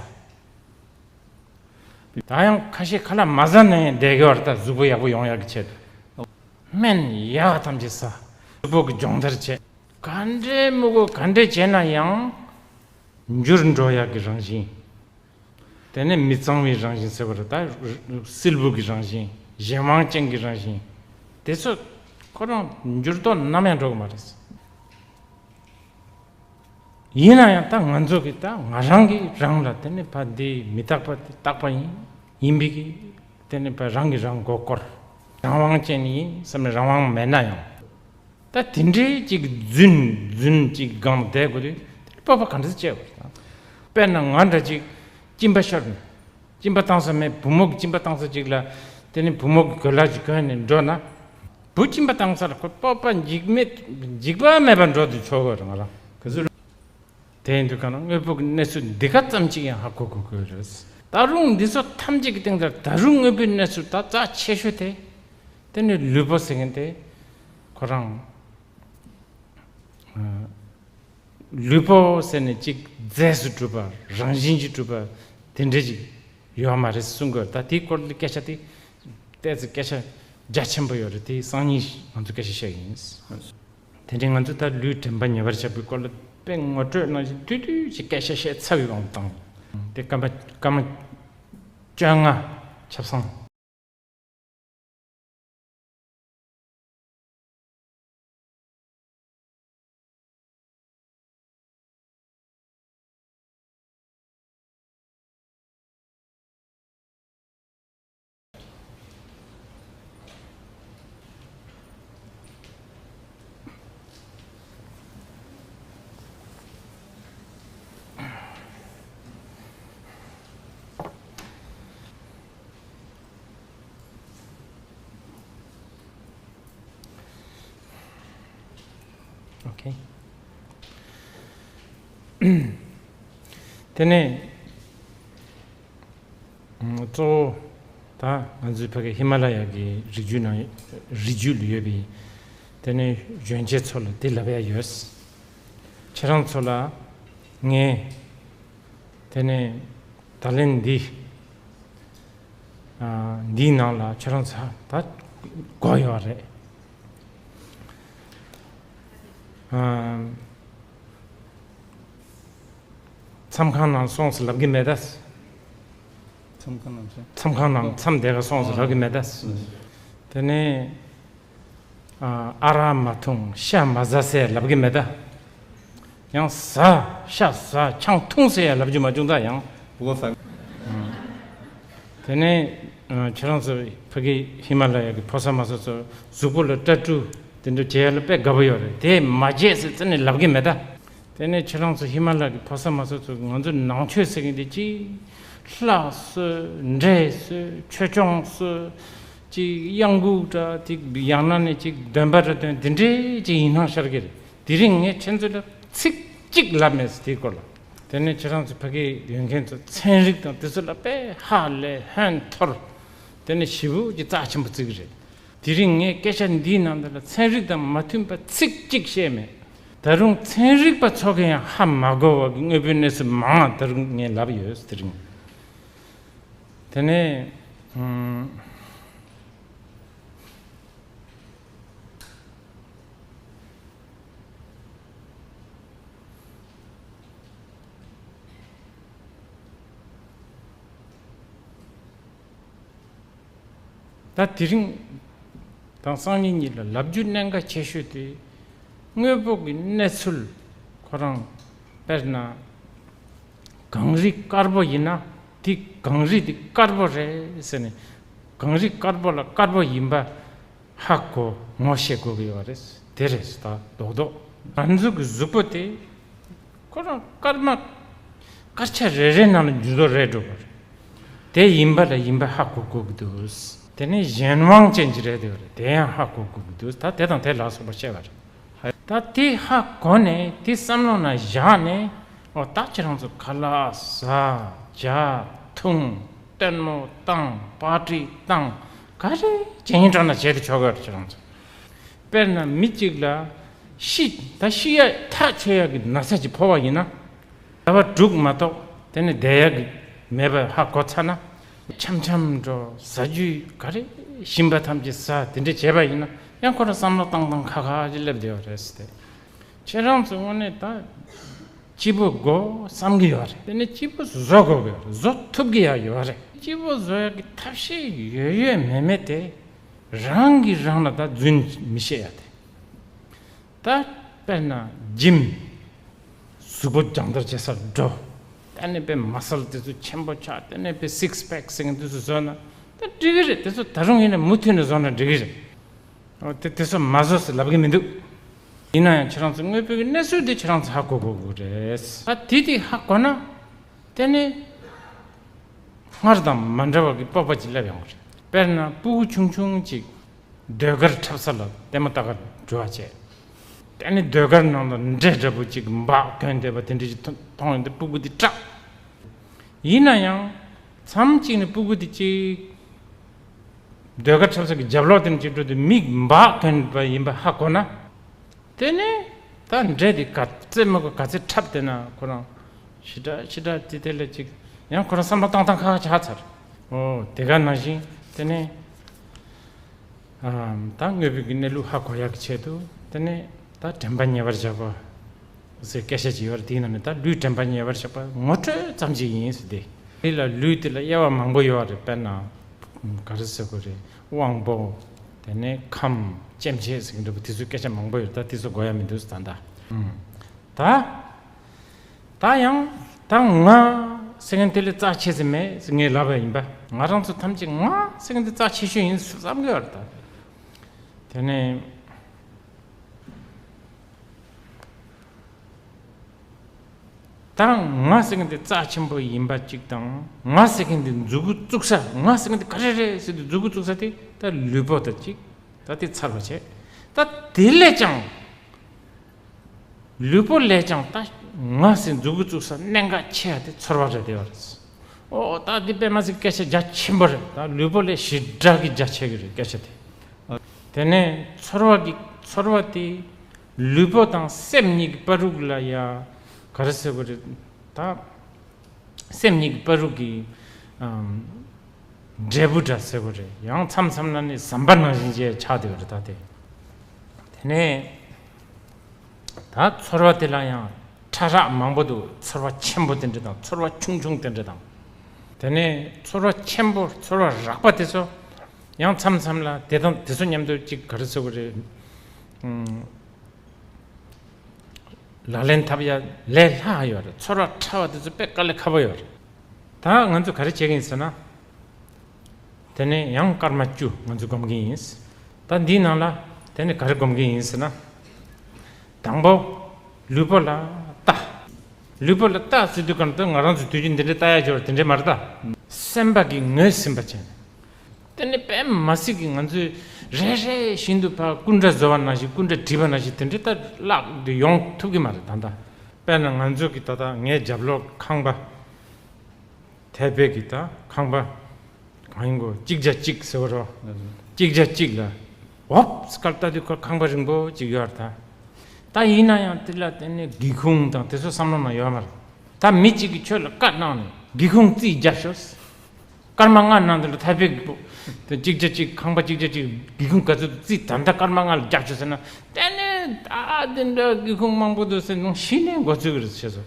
ད་ཡང་ཁ་ཤས་ཁ་ལག་མ་ཟ་ནས་བསྡད་ཀྱི་ཡོད་རེད་ད། གཟུགས་པོ་ཡག་པོ་ཡོང་ཡག་གི་ཆེད་དུ། སྨན་ཡག་ཐམས་ཅད་ཟ། གཟུགས་པོ་གི་སྦྱོང་བརྡར་བྱེད། ག་འདྲའི་མི་དགོས་ག་འདྲའི་བྱས་ན་ཡང་འགྱུར་འགྲོ་ཡག་གི་རང་བཞིན། དེ་ནས་མི་གཙང་བའི་རང་བཞིན་ཟེར་བ་རེད་ད། སིལ་བུ་གི་རང་བཞིན། གཞན་དབང་ཅན་གྱི་རང་བཞིན། དེ་ཚོ་ཁོ་རང་འགྱུར་ལྡོག་ནམ་ཡང་འགྲོ་གི་མ་རེད། ཡིན་ན་ཡང་ད་ང་ཚོ་གི་ད་ང་རང་གི་རང་ལ་དེ་ནས་ཕ་འདི་མི་རྟག་པ་དེ་རྟག་པ་ཡིན་ཡིན་པའི་གི་དེ་ནས་ཕ་རང་གི་རང་མགོ་སྐོར། རང་དབང་ཅན་ཡིན་བསམ་ནས་རང་དབང་མེད་ན་ཡང་། ད་དེ་འདྲའི་ཅིག་རྫུན་རྫུན་ཅིག་སྒང་བསྡད་དགོས་དུས་དེ་སྤོབས་པ་ག་འདྲ་སྐྱེ་དགོས་རེད་ད། དཔེར་ན་ང་འདྲ་ཅིག་གཅིན་པ་ཤོར་ནས། གཅིན་པ་བཏང་ས་མེད། བུ་མོ་གི་གཅིན་པ་བཏང་ས་ཅིག་ལ། དེ་ནི་བུ་མོ་གི་གོས་ལྭ་ཅིག་གོན་ནས་འགྲོ་ན། བུ་གཅིན་པ་བཏང་ས་ལ་ཁོ་སྤོབས་པ་འཇིགས་མེད། འཇིགས་པ་མེད་པར་འགྲོ་དུ་ཆོག་གི་རེད། ང་རང་ག་ཚོད། དེ་ཡིན་དུས་ག་ན་དངོས་པོ་གི་གནས་ཚུལ་འདི་ག་ཙམ་ཅིག་ཡང་ཧ་གོ་དགོས་ཀྱི་རེད། ད་རུང་འདི་ཚོ་ཐམས་ཅད་ཀྱི་སྟེང་དུ་ད་རུང་དངོས་པོའི་གནས་ཚུལ་ད་རྩ་ཆེ་ཤོས་དེ། དེ་ནི་ལུས་པོ་ཟེར་མཁན་དེ་ཁོ་རང་། ལུས་པོ་ཟེར་ནས་གཅིག་རྫས་སུ་གྲུབ་པ། རང་བཞིན་གྱིས་གྲུབ་པ་དེ་འདྲ་ཅིག་ཡོད་མ་རེད་གསུང་གི་ཡོད། ད་དེའི་སྐོར་ལ་སྐད་ཆ་དེ་ཏོག་ཙམ་སྐད་ཆ་རྒྱ་ཆེན་པོ་ཡོད་རེད། དེ་སང་ཉིན་ང་ཚོ་སྐད་ཆ་བཤད་ཀྱི་ཡིན། དེ་འདྲའི་ང་ཚོ་ད་ལུས་དྲན་པ་ཉེ་བར་བཞག་པའི་སྐོར་ལ་དཔེ་ངོ་སྤྲོད་གནང་བཞིན་བསྡུས་བསྡུས་ཀྱི་སྐད་ཆ་བཤད་ཚར་བའི་དབང་དུ་བཏང་། དེ་སྐར་མ་སྐར་མ་བཅོ་ལྔ་ཆ་ཚང་། ཨོ་ཁེ། དེ་ནས་གཙོ་བོ་ད་ང་ཚོའི་ཕ་གི་ཧི་མ་ལ་ཡ་གི་རི་རྒྱུད་ནང་། རི་རྒྱུད་ལ་ཡོད་པའི་དེ་ནས་གཞོན་སྐྱེས་ཚོ་ལ་དེ་ལབ་ཡ་ཡོད། ཁྱེད་རང་ཚོ་ལ་ངས་དེ་ནས་ད་ལན་འདི། ཨ། འདིའི་ནང་ལ་ཁྱེད་རང་ཚོ་ད་དགོས་ཡོད་རེད། ཨ། མཚམས་ཁང་ནང་སོང་ཟེར་ལབ་ཀྱི་མེད་ད། མཚམས་ཁང་ནང་ཟེར། མཚམས་ཁང་ནང་མཚམས་དེ་ག་སོང་ཟེར་ལབ་ཀྱི་མེད་ད། ཨ། དེ་ནས། ཨ། ཨ་རག་མ་འཐུང་ཤ་མ་ཟ་ཟེར་ལབ་ཀྱི་མེད་ད། ཡང་ཟ། ཤ་ཟ། ཆང་འཐུང་ཟེར་ཡང་ལབ་རྒྱུ་མ་བྱུང་ད་ཡང་། ཨོ་ཟ། དེ་ནས་ཨ། ཁྱེད་རང་ཚོ་ཕ་གི་ཧི་མ་ལ་ཡ་གི་ཕོ་གསར་མ་གསར་ཚོ་གཟུགས་པོ་ལ་ཏ་ཊུ་དེ་འདྲ་བྱེད་ཡ་ལ་དཔེ་དགའ་པོ་ཡོད་རེད། དེ་མ་བྱེད་ཟེར་རྩ་ནས་ལབ་ཀྱི་མེད་ད། དེ་ནས་ཁྱེད་རང་ཚོ་ཧི་མ་ལ་ཡ་གི་ཕོ་གསར་མ་གསར་ཚོ་ང་ཚོ་ནང་ཆོས་ཟེར་གྱི་འདི་ཅིག་ལྷ་གསོལ། འདྲེ་གསོལ། ཆོས་སྐྱོང་གསོལ། ཅིག་གཡང་འགུགས་འདྲ་ཅིག་ཡང་ན་ནས་ཅིག་འདོན་པ་འདྲ་འདོན། འདི་འདྲའི་ཅིག་ཡིན་སྣང་ཤར་གྱི་རེད། དེ་རིང་ངས་ཁྱེད་ཚོ་ལ་ཚིག་གཅིག་ལབ་མེད་ཟེར་དེའི་སྐོར་ལ། དེ་ནས་ཁྱེད་རང་ཚོ་ཕ་གི་ཡོད་མཁན་ཚོ་ཚན་རིག་དང་དེ་ཚོ་ལ་དཔེ་ཧ་ལས་ཧོན་འཐོར། དེ་ནས་ཞེ་པོ་ཅིག་རྩ་ཆེན་པོ་བརྩི་གི་རེད། དེ་རིང་ངས་སྐད་ཆ་འདིའི་ནང་དུ་ལ་ཚན་རིག་དང་མ་མཐུན་པ་ཚིག་གཅིག་བཤད་མེད། ད་རུང་ཚན་རིག་པ་ཚོ་གིས་ཡང་ཧ་མ་གོ་བ་གི་དངོས་པོའི་གནས་ཚུལ་མང་བ་ད་རུང་ངས་ལབ་ཡོད་དེ་རིང་། དེ་ནས་ཨུམ། ད་དེ་རིང་དང་སང་ཉིན་གཉིས་ལ་ལབ་རྒྱུ་གནད་འགག་ཆེ་ཤོས་དེ། དངོས་པོ་གི་གནས་ཚུལ་ཁོ་རང་དཔེར་ན་གངས་རི་དཀར་པོ་ཡིན་ན་དེ་གངས་རི་དེ་དཀར་པོ་རེད་ཟེར་ནས། གངས་རི་དཀར་པོ་ལ་དཀར་པོ་ཡིན་པ་ཧ་གོ་ངོ་ཤེས་དགོས་ཀྱི་ཡོད་རེད། དེ་རེད་ད་རྡོག་རྡོག་ང་ཚོ་གི་གཟུགས་པོ་དེ་ཁོ་རང་སྐར་མ་སྐར་ཆ་རེ་རེ་ནང་ལ་འགྱུར་ལྡོག་རེད་འགྲོ་གི་རེད། དེ་ཡིན་པ་ལ་ཡིན་པ་ཧ་གོ་དགོས་ཀྱི་འདུག་དེ་ནས་གཞན་དབང་ཅན་གྱི་རེད་འདུག་རེད། དེ་ཡང་ཧ་གོ་དགོས་ཀྱི་འདུག་ད་དེ་དང་དེ་ལ་སོགས་པ་བཤད་པ་རེད། ད་དེ་ཧ་གོ་ནས་དེ་བསམ་བློ་ནང་བཞག་ནས། འོ་ད་ཁྱེད་རང་ཚོ་ཁ་ལག་ཟ། ཇ་འཐུང་། ལྟད་མོ་བཏང་། པར་ཊི་བཏང་། ག་རེ་བྱེད་སྙིང་བྲོ་ན་བྱེད་དུ་ཆོག་གི་རེད། ཁྱེད་རང་ཚོ། དཔེར་ན་མི་གཅིག་ལ་ཤི། ད་ཤི་ཡ་ཐག་ཆོད་ཡ་གི་ན་ཚ་ཅིག་ཕོག་པ་ཡིན་ན། ཟླ་བ་དྲུག་མ་གཏོགས་དེ་ནས་བསྡད་ཡ་གི་མེད་པ་ཧ་གོ་ཚར་ན། འཆམ་འཆམ་འགྲོ། ཟ་རྒྱུ་ག་རེ་ཞིམ་པ་ཐམས་ཅད་ཟ། དེ་འདྲ་བྱས་པ་ཡིན་ན་ཡང་ཁོ་རང་བསམ་བློ་བཏང་བཏང་ཁ་ཁ་ཅིག་སླེབས་བསྡད་པ་རེད་ཟེར་ཏེ། ཁྱེད་རང་ཚོ་དངོས་གནས་ད་སྐྱིད་པོ་དགོས་བསམ་གྱི་ཡོད་རེད། དེ་ནས་སྐྱིད་པོ་བཟོ་དགོས་ཀྱི་ཡོད་རེད། བཟོ་ཐུབ་ཀྱི་ཡང་ཡོད་རེད། སྐྱིད་པོ་བཟོ་ཡག་གི་ཐབས་ཤེས་ཡོད་ཡོད་མེད་མེད་དེ་རང་གིས་རང་ལ་ད་རྫུན་མི་བཤད་ཡ་དེ། ད་དཔེར་ན་ཇིམ། གཟུགས་པོ་སྦྱང་བརྡར་བྱེད་སར་འགྲོ། དེ་ནས་དཔེ་མ་སལ་དེ་ཚོ་ཆེན་པོ་ཆགས། དེ་ནས་དཔེ་སིགས་པེག་ཟེར་མཁན་དེ་ཚོ་བཟོས་ན་ད་འགྲིག་གི་རེད། དེ་ཚོ་ད་རུང་ཡིན་ན་མུ་མཐུད་ནས་བཟོ་ན་འགྲིག་གི་རེད། འོ་དེ་དེ་ཚོ་མ་བཟོ་ཟེར་ལབ་གི་མི་འདུག་ཡིན་ན་ཡང་ཁྱེད་རང་ཚོ་དངོས་པོའི་གནས་ཚུལ་དེ་ཁྱེད་རང་ཚོ་ཧ་གོ་དགོས་ཀྱི་རེད། ད་དེ་དེ་ཧ་གོ་ན། དེ་ནས་སྔར་དང་མ་འདྲ་བ་གི་སྤོབས་པ་ཅིག་སླེབས་ཡོང་གི་རེད། དཔེར་ན་སྤུ་གུ་ཆུང་ཆུང་ཅིག་ཟློས་གར་འཁྲབ་ས་ལ་ལྟད་མོ་ལྟ་གར་འགྲོ་བ་བྱས། དེ་ནས་ཟློས་གར་ནང་ལ་འདྲེ་འདྲ་པོ་ཅིག་འབག་གྱོན་བསྡད་པ་དེ་འདྲ་ཅིག་མཐོང་ཡོང་དུས་སྤུ་གུ་དེ་སྐྲག། ཡིན་ན་ཡང་མཚམས་གཅིག་ནས་སྤུ་གུ་དེ་ཅིག་ཟློས་གར་འཁྲབ་ས་གི་རྒྱབ་ལོགས་དེ་ནས་ཅིག་འགྲོ་དུས་མིག་འབག་གྱོན་པ་ཡིན་པ་ཧ་གོ་ན། དེ་ནས་ད་འདྲེ་དེ་ག་ཚད་མི་དགོས་ག་ཚད་འཁྲབ་བསྡད་ན་ཁོ་རང་ཞེ་དྲག་ཞེ་དྲག་དེ་དེ་ལས་ཅིག་ཡང་ཁོ་རང་བསམ་བློ་བཏང་སྟངས་ཁག་ཁག་ཆགས་ཚར། ཨོ་དེ་ག་ནང་བཞིན་དེ་ནས་ཨམ་ད་དངོས་པོའི་གི་གནས་ལུགས་ཧ་གོ་ཡག་གི་ཆེད་དུ་དེ་ནས་ད་དྲན་པ་ཉེ་བར་བཞག་པ་ཟེར་སྐད་ཆ་ཅིག་ཡོད་རེད། དེའི་ནང་ནས་ད་ལུས་དྲན་པ་ཉེ་བར་བཞག་པ་ངོ་སྤྲོད་ཙམ་ཅིག་ཡིན་ཟེར་ཏེ། དེ་ལ་ལུས་དེ་ལ་དབྱེ་བ་མང་པོ་ཡོད་རེད། དཔེར་ན་ག་རེ་ཟེར་དགོས་རེད། དབང་པོ། དེ་ནས་ཁམས། སྐྱེ་མཆེད་ཟེར་གྱི་འདྲ་པོ་དེ་ཚོའི་སྐད་ཆ་མང་པོ་ཡོད། ད་དེ་ཚོ་དགོས་ཡ་མི་འདུག་ད་ལྟ། ཨུམ། ད་ད་ཡང་ད་ང་ཟེར་མཁན་དེ་ལས་རྩ་ཆེ་ཟེར་མེད་ཟེར་ངས་ལབ་པ་ཡིན་པ། ང་རང་ཚོ་ཐམས་ཅད་ང་ཟེར་མཁན་དེ་རྩ་ཆེ་ཤོས་ཡིན་བསམ་གྱི་ཡོད་རེད་ད། དེ་ནས། ད་ང་ཟེར་མཁན་དེ་རྩ་ཆེན་པོ་ཡིན་པ་གཅིག་དང་། ང་ཟེར་མཁན་དེ་མཛུབ་གུ་བཙུགས་ས། ང་ཟེར་མཁན་དེ་ག་རེ་རེད་ཟེར་དུས་མཛུབ་གུ་བཙུགས་ས་དེ་ད་ལུས་པོ་དང་གཅིག་ད་དེ་ཚར་བ་བྱས། ད་དེ་ལས་ཀྱང་། ལུས་པོ་ལས་ཀྱང་ད་ང་ཟེར་མཛུབ་གུ་བཙུགས་ས་གནད་འགག་ཆེ་བ་དེ་ཚོར་བ་རེད་བསྡད་པ་རེད། ཨོ་ད་འདི་དཔེ་མ་སྲིད་སྐད་ཆ་རྒྱ་ཆེན་པོ་རེད། ད་ལུས་པོ་ལས་ཞེ་དྲག་གི་རྒྱ་ཆེ་གི་རེད་སྐད་ཆ་དེ། དེ་ནས་ཚོར་བ་གི་ཚོར་བ་དེ་ལུས་པོ་དང་སེམས་གཉིས་ཀྱི་བར་དུ་ལ་ཡ་ག་རེ་ཟེར་དགོས་རེད་ད། སེམས་གཉིས་ཀྱི་བར་དུ་གི་ཨམ། འབྲས་བུ་འདྲ་ཟེར་དགོས་རེད། ཡང་མཚམས་མཚམས་ལ་ནི་ཟམ་པ་ནང་བཞིན་ཅིག་ཆགས་བསྡད་པ་རེད་ད་དེ། དེ་ནས་ད་ཚོར་བ་དེ་ལ་ཡང་ཕྲ་རགས་མང་པོ་འདུག་ཚོར་བ་ཆེན་པོ་དེ་འདྲ་དང་ཚོར་བ་ཆུང་ཆུང་དེ་འདྲ་དང་། དེ་ནས་ཚོར་བ་ཆེན་པོ་ཚོར་བ་རགས་པ་དེ་ཚོ་ཡང་མཚམས་མཚམས་ལ་དེ་དང་དེ་ཚོ་མཉམ་དུ་ཅིག་ག་རེ་ཟེར་དགོས་རེད། ཨམ། ལག་ལེན་འཐབ་ཡ་ལས་སླ་ཡོད་རེད། ཚོར་བ་ཕྲ་བ་དེ་ཚོ་དཔེ་དཀའ་ལས་ཁག་པོ་ཡོད་རེད། ད་ང་ཚོ་ག་རེ་བྱེད་ཀྱི་ཡིན་ཟེར་ན། དེ་ནས་ཡང་སྐར་མ་བཅུ་ང་ཚོ་སྒོམ་གྱི་ཡིན། ད་འདིའི་ནང་ལ་དེ་ནས་ག་རེ་སྒོམ་གྱི་ཡིན་ཟེར་ན། དང་པོ། ལུས་པོ་ལ་ལྟ། ལུས་པོ་ལ་ལྟ་ཟེར་དུས་གང་ལྟར་ང་རང་ཚོ་དུས་རྒྱུན་འདི་འདྲ་ལྟ་ཡ་ཡོད་རེད། དེ་འདྲ་མ་རེད་ད། སེམས་པ་གིས་ངོས་ཟིན་པ་བྱས་ནས། དེ་ནི་དཔེ་མ་སྲིད་ཀྱི་ང་ཚོས་རེ་རེ་བཞིན་དུ་ཕར་སྐུ་འདྲ་བཟོ་བ་ནང་བཞིན་སྐུ་འདྲ་བྲིས་པ་ནང་བཞིན་དེ་འདྲའི་ལྟར་བརླག་དུ་ཡོང་ཐུབ་ཀྱི་མ་རེད་ད་ལྟ། དཔེར་ན་ང་ཚོ་གི་ད་ལྟ་ངའི་རྒྱབ་ལོགས་ཁང་པ། ཐའེ་པེ་གི་ད་ཁང་པ་གང་ཡིན་གོ་གཅིག་བརྒྱ་གཅིག་ཟེར་བ་རོ། གཅིག་བརྒྱ་གཅིག་ལ་འོབ་སྐར་ལྟ་དུས་ཁོ་ཁང་པ་རིང་པོ་གཅིག་ཡོད་རེད་ད། ད་ཡིན་ན་ཡང་དེ་ལ་དེ་ནི་སྒེའུ་ཁུང་དང་དེ་ཚོ་བསམ་བློ་ནང་ཡོད་མ་རེད། ད་མི་གཅིག་གིས་ཁྱོད་ལ་བཀའ་གནང་ནས་སྒེའུ་ཁུང་རྩིས་རྒྱབ་ཤོག་སྐར་མ་ལྔ་ནང་དུ་ལ་ཐའེ་པེ་གི་པོ། དེ་གཅིག་བརྒྱ་གཅིག་ཁང་པ་གཅིག་བརྒྱ་གཅིག་སྒེའུ་ཁུང་ག་ཚོད་རྩིས་ད་ལྟ་སྐར་མ་ལྔ་ལ་རྒྱག་ཆོག་ཟེར་ན། དེ་ནས་ད་དེ་འདྲ་སྒེའུ་ཁུང་མང་པོ་འདུག་ཟེར་ནང་གཞི་ནས་མགོ་ཚོས་ཀྱི་རེད་ཟེར་སོ།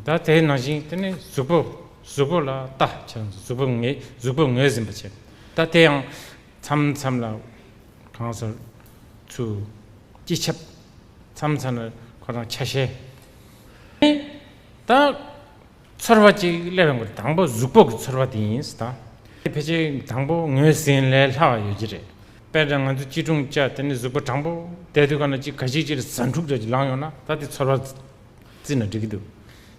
ད་དེའི་ནང་བཞིན་དེ་ནས་གཟུགས་པོ་གཟུགས་པོ་ལ་ལྟ་བྱས་གཟུགས་པོ་ངོས་གཟུགས་པོ་ངོས་ཟིན་པ་བྱས། ད་དེ་ཡང་མཚམས་མཚམས་ལ་གང་ཟེར་ཚུར་སྤྱི་ཁྱབ། མཚམས་མཚམས་ལ་ཁོ་རང་ཆ་ཤས། ད། ཚོར་བ་གཅིག་སླེབས་ཡོང་གི་རེད། དང་པོ་གཟུགས་པོ་གི་ཚོར་བ་དེ་ཡིན་ཟེར་ད། དེ་ཕལ་ཆེར་དང་པོ་ངོས་ཟིན་ལས་སླ་བ་ཡོད་ཀྱི་རེད། དཔེར་ན་ང་ཚོ་སྐྱིལ་ཀྲུང་བཅའ་དེ་ནི་གཟུགས་པོ་དྲང་པོ་བསྡད་དུས་ག་ན་གཅིག་ག་ཅིག་ཅིག་ཟ་འཕྲུག་འདྲ་ཅིག་ལངས་ཡོང་ན་ད་དེ་ཚོར་བ་བརྩིས་ན་འགྲིག་གི་འདུག་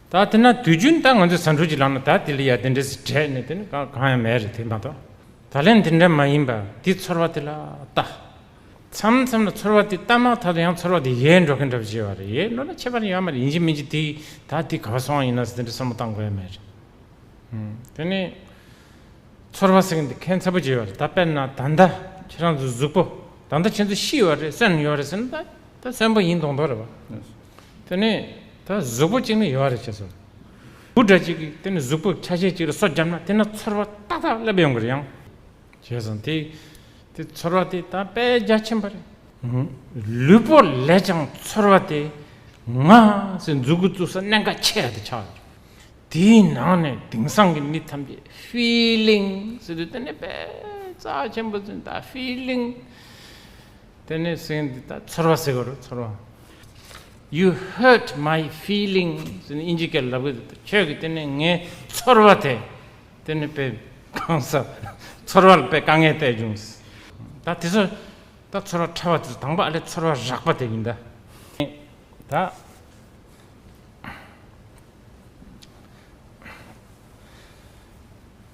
ད་དེ་ན་དུས་རྒྱུན་ད་ང་ཚོ་ཟ་འཕྲུག་ཅིག་ལངས་ན་ད་དེ་ལ་ཡ་དེ་འདྲས་སེ་བྲེད་ནས་དེ་ནི་གང་གང་ཡང་མེད་རེད། དེ་མ་གཏོགས་ད་ལན་དེ་འདྲ་མ་ཡིན་པ་དེ་ཚོར་བ་དེ་ལ་ལྟ། མཚམས་མཚམས་ལ་ཚོར་བ་དེ་ལྟ་མ་ཐག་ཏུ་ཡང་ཚོར་བ་དེ་ཡལ་འགྲོ་མཁན་འདྲ་པོ་ཅིག་ཡོད་རེད། ཡལ་འགྲོ་ན་ཁྱད་པར་ཡོད་མ་རེད། ཡིན་གཅིག་མིན་གཅིག་དེ་ད་དེ་ག་པར་སོང་བ་ཡིན་ན་ཟེར་དེ་འདྲ་བསམ་བློ་བཏང་དགོས་ཡ་མེད་རེད། ཨུམ། དེ་ནས་ཚོར་བ་ཟེར་མཁན་དེ་ཁྱད་མཚར་པོ་ཅིག་ཡོད་རེད། ད་དཔེར་ན་ད་ལྟ་ཁྱེད་རང་ཚོའི་གཟུགས་པོ་ད་ལྟ་ཁྱེད་ཚོ་ཤི་ཡོད་རེད་གསོན་ཡོད་རེད་ཟེར་ན་ད་ད་གསོན་པོ་ཡིན་མདོག་མདོག་རེད་བ། དེ་ནས་ད་གཟུགས་པོ་གཅིག་ནི་ཡོད་རེད་ཁྱེད་ཚོ། བུ་འདྲ་གཅིག་གིས་དེ་ནས་གཟུགས་པོ་ཆ་ཤས་གཅིག་ལ་སོ་བརྒྱབ་ན་དེ་ན་ཚོར་བ་ཏག་ཏག་སླེབས་ཡོང་གི་རེད་ཡང་། བྱས་ཙང་དེ་དེ་ཚོར་བ་དེ་ད་དཔེ་རྒྱ་ཆེན་པོ་རེད། ལུས་པོ་ལས་ཀྱང་ཚོར་བ་དེ་ང་ཟེར་མཛུབ་གུ་བཙུགས་ས་གནད་འགག་ཆེ་བ་དེ་ཆགས་ཡོད། དེའི་ནང་ནས་དེང་སང་གི་མི་ཐམས་ཅད་ཕི་ལིང་ཟེར་དུས་དེ་ནས་དཔེ་རྩ་ཆེན་པོ་ཟེར་ད་ཕི་ལིང་། དེ་ནས་ཟེར་འདི་ད་ཚོར་བ་ཟེར་དགོས་རེད་ཚོར་བ། You hurt my feelings ཟེར་ནས་དབྱིན་ཇི་སྐད་ལབ་གི་འདུག་ཁྱོད་ཀྱིས་དེ་ནས་ངའི་ཚོར་བ་དེ་དེ་ནས་དཔེ་གང་ཟག་ཚོར་བ་ལ་དཔེ་དཀའ་ངལ་སྟེར་བྱུང་། ད་དེ་ཚོ་ད་ཚོར་བ་ཕྲ་བ་དེ་ཚོ་དང་པོ་ཨ་ལས་ཚོར་བ་རགས་པ་དེ་ཡིན་ད། ད།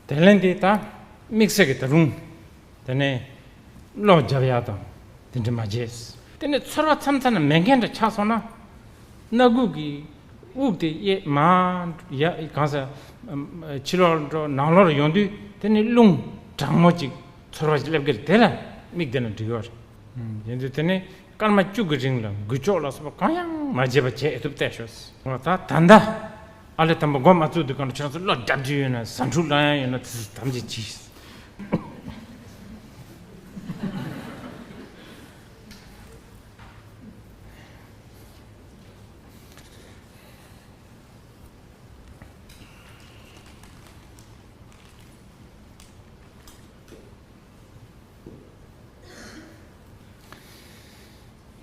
དེ་ལན་དེ་ད་དམིགས་བསལ་གྱི་ད་རུང་དེ་ནས་བློ་རྒྱབ་ཡག་དང་དེ་འདྲ་མ་བྱས། དེ་ནས་ཚོར་བ་མཚམས་མཚམས་ན་མེད་མཁན་འདྲ་ཆགས་སོང་ན། སྣ་ཁུག་གི་དབུགས་དེ་གཡས་མར་ཡ་གང་ས་ཕྱི་ལོགས་འགྲོ་ནང་ལོགས་ཡོང་དུས་དེ་ནས་རླུང་གྲང་མོ་ཅིག་ཚོར་བ་ཞིག་སླེབས་ཀྱི་རེད། དེ་ལ་དམིགས་བསྡད་ན་འགྲིག་ཡོད་རེད། ཡིན་དུས་དེ་ནས་སྐར་མ་བཅུ་གི་རིང་ལ་འགུལ་ཕྱོགས་ལ་སོགས་པ་གང་ཡང་མ་བྱས་པ་བྱེད་ཐུབ་བལྟས་ཤོག་ད་ད་ལྟ་ཨ་ལས་དམ་པ་འགོ་མ་བཙུགས་དུས་གང་ལ་ཁྱེད་རང་ཚོ་བློ་རྒྱབ་ཀྱི་ཡོད་ན་ཟ་འཕྲུག་ལ་ཡང་ཡོད་ན་དེ་ཚོ་དམ་བཅས་གྱིས།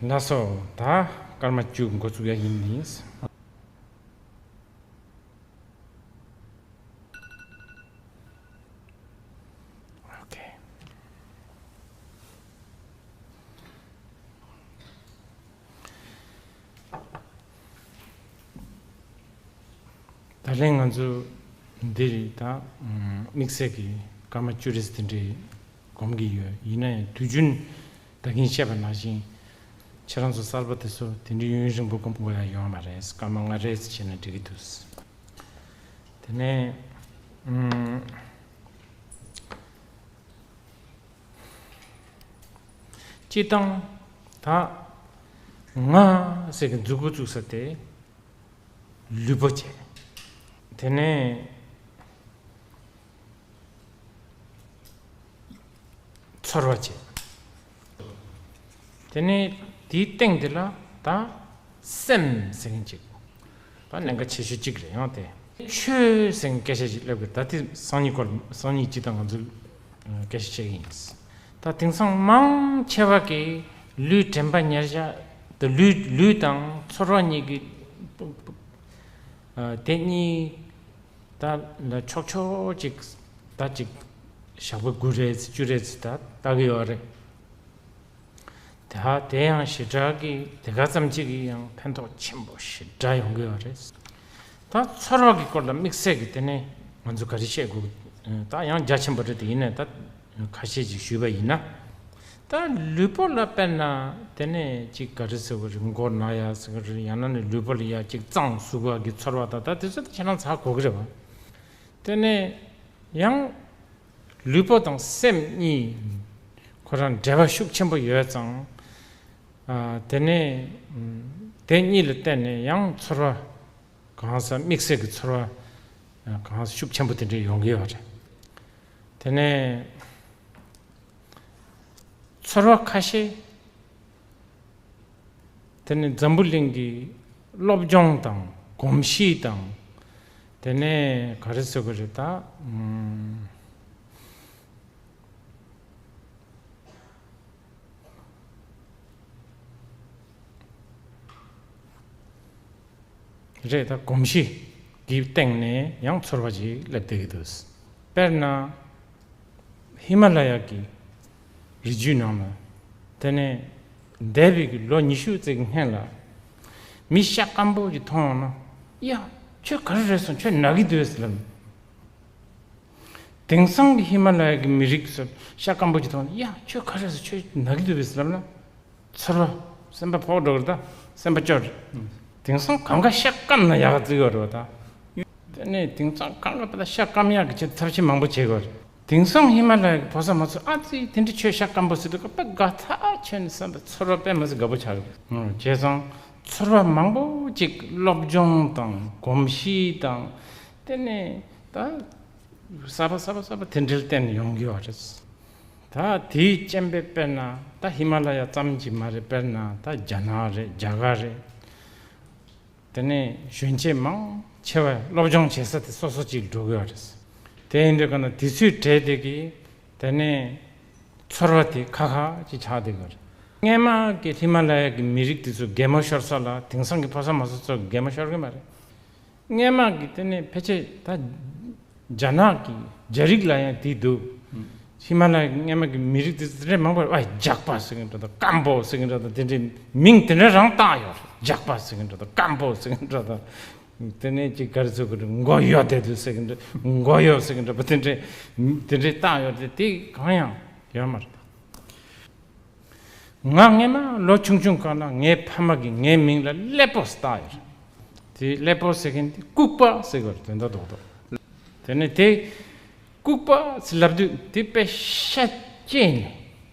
ལགས་སོ། ད་སྐར་མ་བཅུ་འགོ་ཚུགས་ཡ་ཡིན་ནི། ཨོ་ཁེ། ད་ལན་ང་ཚོ་འདིར་ད་དམིགས་བསལ་གྱི་སྐར་མ་བཅུ་རེ་ཙམ་དེ་འདྲའི་སྒོམ་གྱི་ཡོད། ཡིན་ན་ཡང་དུས་རྒྱུན་ད་གིན་བཤད་པ་ནང་བཞིན་ཁྱེད་རང་ཚོ་གསར་པ་དེ་ཚོ་དེ་འདྲའི་ཡུན་རིང་པོ་སྒོམ་དགོས་ཡ་ཡོད་མ་རེད། སྐར་མ་ལྔ་རེ་ཙམ་བྱས་ན་འགྲིག་གི་འདུག་དེ་ནས་ཨུམ། སྤྱིར་བཏང་ད་ང་ཟེར་གྱི་མཛུབ་གུ་བཙུགས་ས་དེ་ལུས་པོ་བྱས། དེ་ནས་ཚོར་བ་བྱས། དེ་ནས་དེའི་སྟེང་དེ་ལ་ད་སེམས་ཟེར་མཁན་ཅིག་ད་ལན་ཁ་ཆེ་ཤོས་གཅིག་རེད། ཡང་དེ་ཆོས་ཟེར་མཁན་སྐད་ཆ་ཞིག་སླེབས་གི། ད་དེ་སང་ཉིན་སྐོར་སང་ཉིན་སྤྱིར་བཏང་ང་ཚོ་སྐད་ཆ་བཤད་གི་ཡིན། ད་དེང་སང་མང་ཆེ་བ་གི་ལུས་དྲན་པ་ཉེར་བཞག་ད་ལུས་ལུས་དང་ཚོར་བ་གཉིས་ཀྱི་དེ་གཉིས་ད་ལ་ཆོག་ཆོག་ཅིག་ད་ཅིག་ཞག་པོ་དགུ་རེ་བཅུ་རེ་ད་ལྟ་གི་ཡོད་རེད། དེ་ཧ་དེ་ཡང་ཞེ་དྲག་གི་དེ་ག་ཙམ་ཅིག་གིས་ཡང་ཕན་ཐོགས་ཆེན་པོ་ཞེ་དྲག་ཡོང་གི་ཡོད་རེད། ད་ཚོར་བ་གི་སྐོར་ལ་དམིགས་བསལ་གྱི་དེ་ནས་ང་ཚོ་ག་རེ་བཤད་དགོས། ད་ཡང་རྒྱ་ཆེན་པོ་རེད་དེ། ཡིན་ནའི་ད་ཁ་ཤས་ཅིག་ཞུས་པ་ཡིན་ན། ད་ལུས་པོ་ལ་དཔེར་ན་དེ་ནས་ཅིག་ག་རེ་ཟེར་དགོས་རེད། མགོ་ན་ཡ་ཟེར་གི་རེད། ཡང་ན་ནི་ལུས་པོ་ལ་ཡ་ཅིག་གཙང་གཟུགས་པོ་གི་ཚོར་བ་དང་ད་དེ་ཚོ་ད་ཁྱེད་རང་ཚ་གོ་གི་རེད་བ། དེ་ནས་ཡང་ལུས་པོ་དང་སེམས་གཉིས་ཁོ་རང་འབྲེལ་བ་ཤུགས་ཆེན་པོ་ཡོད་ཙང་། ཨ་དེ་ནས་ཨམ་དེ་གཉིས་ལ་བརྟེན་ནས་ཡང་ཚོར་བ་གང་ཟག་དམིགས་བསལ་གྱི་ཚོར་བ་ཨ་གང་ཟག་ཤུགས་ཆེན་པོ་དེ་འདྲ་ཡོང་གི་ཡོད་རེད། དེ་ནས་ཚོར་བ་ཁ་ཤས་དེ་ནི་འཛམ་བུ་གླིང་གི་སློབ་སྦྱོང་དང་གོམས་གཤིས་དང་། དེ་ནས་ག་རེ་ཟེར་དགོས་རེད་ད། ཨུམ། རེད། ད་གོམས་གཤིས་ཀྱི་སྟེང་ནས་ཡང་ཚོར་བ་ཞིག་སླེབས་བསྡད་ཀྱི་འདུག་དཔེར་ན། ཧི་མ་ལ་ཡ་གི་རི་རྒྱུད་ནང་ལ། དེ་ནས་འདས་པའི་གི་ལོ་ཉི་ཤུ་ཙམ་གྱི་སྔན་ལ་མི་ཤ་སྐམ་པོ་ཅིག་མཐོང་ཡོང་ན། ཡ། ཁྱོད་ག་རེ་རེད་སོང་། ཁྱོད་ན་གི་འདུག་ཟེར་ལབ། དེང་སང་གི་ཧི་མ་ལ་ཡ་གི་མི་རིགས་ཚོ་ཤ་སྐམ་པོ་ཅིག་མཐོང་ན། ཡ། ཁྱོད་ག་རེ་རེད་སོང་། ཁྱོད་ན་གི་འདུག་ཟེར་ལབ་ན། ཚོར་བ། སེམས་པ་ཕོག་འགྲོ་གི་རེད་ད། སེམས་པ་སྐྱོ་རེད། དེང་སང་གང་ག་ཤ་སྐམ་ན་ཡག་ག་བརྩི་གི་ཡོད་རེད་བ་ད། དེ་ནས་དེང་སང་གང་ག་པ་ད་ཤ་སྐམ་ཡག་གི་ཆེད་ཐབས་ཤེས་མང་པོ་བྱེད་གི་ཡོད་རེད། དེང་སང་ཧི་མ་ལ་ཡ་གི་ཕོ་གསར་མ་ཚོ་ཨ་ཙི་དེ་འདྲ་ཁྱོད་ཤ་སྐམ་པོ་ཟེར་དུས་ཀ་དཔེ་དགའ་ཐག་ཆོད་ནས་བསམ་པའི་ཚོར་བ་དཔེ་མི་སྲིད་དགའ་པོ་ཆགས་གི་རེད། བྱས་ཙང་ཚོར་བ་མང་པོ་ཅིག་སློབ་སྦྱོང་དང་གོམས་གཤིས་དང་། དེ་ནས་ད་གསར་པ་གསར་པ་གསར་པ་དེ་འདྲའི་བརྟེན་ནས་ཡོང་གི་ཡོད་རེད། ད་དེའི་རྐྱེན་པས་དཔེར་ན་ད་ཧི་མ་ལ་ཡ་ཙམ་གྱིས་མ་རེད། དཔེར་ན་ད་རྒྱ་ནག་རེད། རྒྱ་གར་རེད། དེ་ནས་གཞོན་སྐྱེས་མང་ཆེ་བ་སློབ་སྦྱོང་བྱེད་ས་དེ་སོ་སོ་གཅིག་འགྲོ་གི་ཡོད་རེད། དེ་ཡིན་དུས་ག་ན་དེ་ཚོའི་གྲས་དེ་གིས་དེ་ནས་ཚོར་བ་དེ་ཁ་ཁ་ཅིག་ཆགས་བསྡད་ཀྱི་ཡོད་རེད། སྔན་མ་གི་ཧི་མ་ལ་ཡ་གི་མི་རིགས་དེ་ཚོ་གད་མོ་ཤོར་ས་ལ་དེང་སང་གི་ཕོ་གསར་མ་སོ་སོ་གད་མོ་ཤོར་གི་མ་རེད། སྔན་མ་གི་དེ་ནས་ཕལ་ཆེར་ད་རྒྱ་ནག་གི་རྒྱ་རིགས་ལ་ཡང་དེ་འདུག་ཧི་མ་ལ་ཡའི་སྔན་མ་གི་མི་རིགས་དེ་ཚོ་དེ་འདྲའི་མང་པོ་ཨ་ཇག་པ་ཟེར་གི་འདྲ་དང་སྐམ་པོ་ཟེར་གི་འདྲ་དང་དེ་འདྲའི་མིང་དེ་འདྲ་རང་བཏགས་ཡོད་རེད། ཇག་པ་ཟེར་གི་འདྲ་དང་སྐམ་པོ་ཟེར་གི་འདྲ་དང་ དེ་ནས་ཅིག་ག་རེ་ཟེར་དགོས་རེད། མགོ་གཡོག་བསྡད་དུས་ཟེར་གི་འདྲ། མགོ་གཡོག་ཟེར་གི་འདྲ་པོ་དེ་འདྲས། དེ་འདྲས་བཏགས་ཡོད་དེ། དེ་གང་ཡང་ཡོད་མ་རེད། ང་སྔས་མ་ལོ་ཆུང་ཆུང་སྒང་ལ་ངའི་ཕ་མ་གིས་ངའི་མིང་ལ་ཀླད་པོ་ཟེར་བཏགས་ཡོད་རེད། དེ་ཀླད་པོ་ཟེར་མཁན་དེ་ལྐུགས་པ་ཟེར་དགོས་རེད། དོན་དག་རྡོག་རྡོག་དེ་ནས་དེ་ལྐུགས་པ་ཟེར་ལབ་དུས་དེ་དཔེ་ཤ་སྐྱེས་ནས།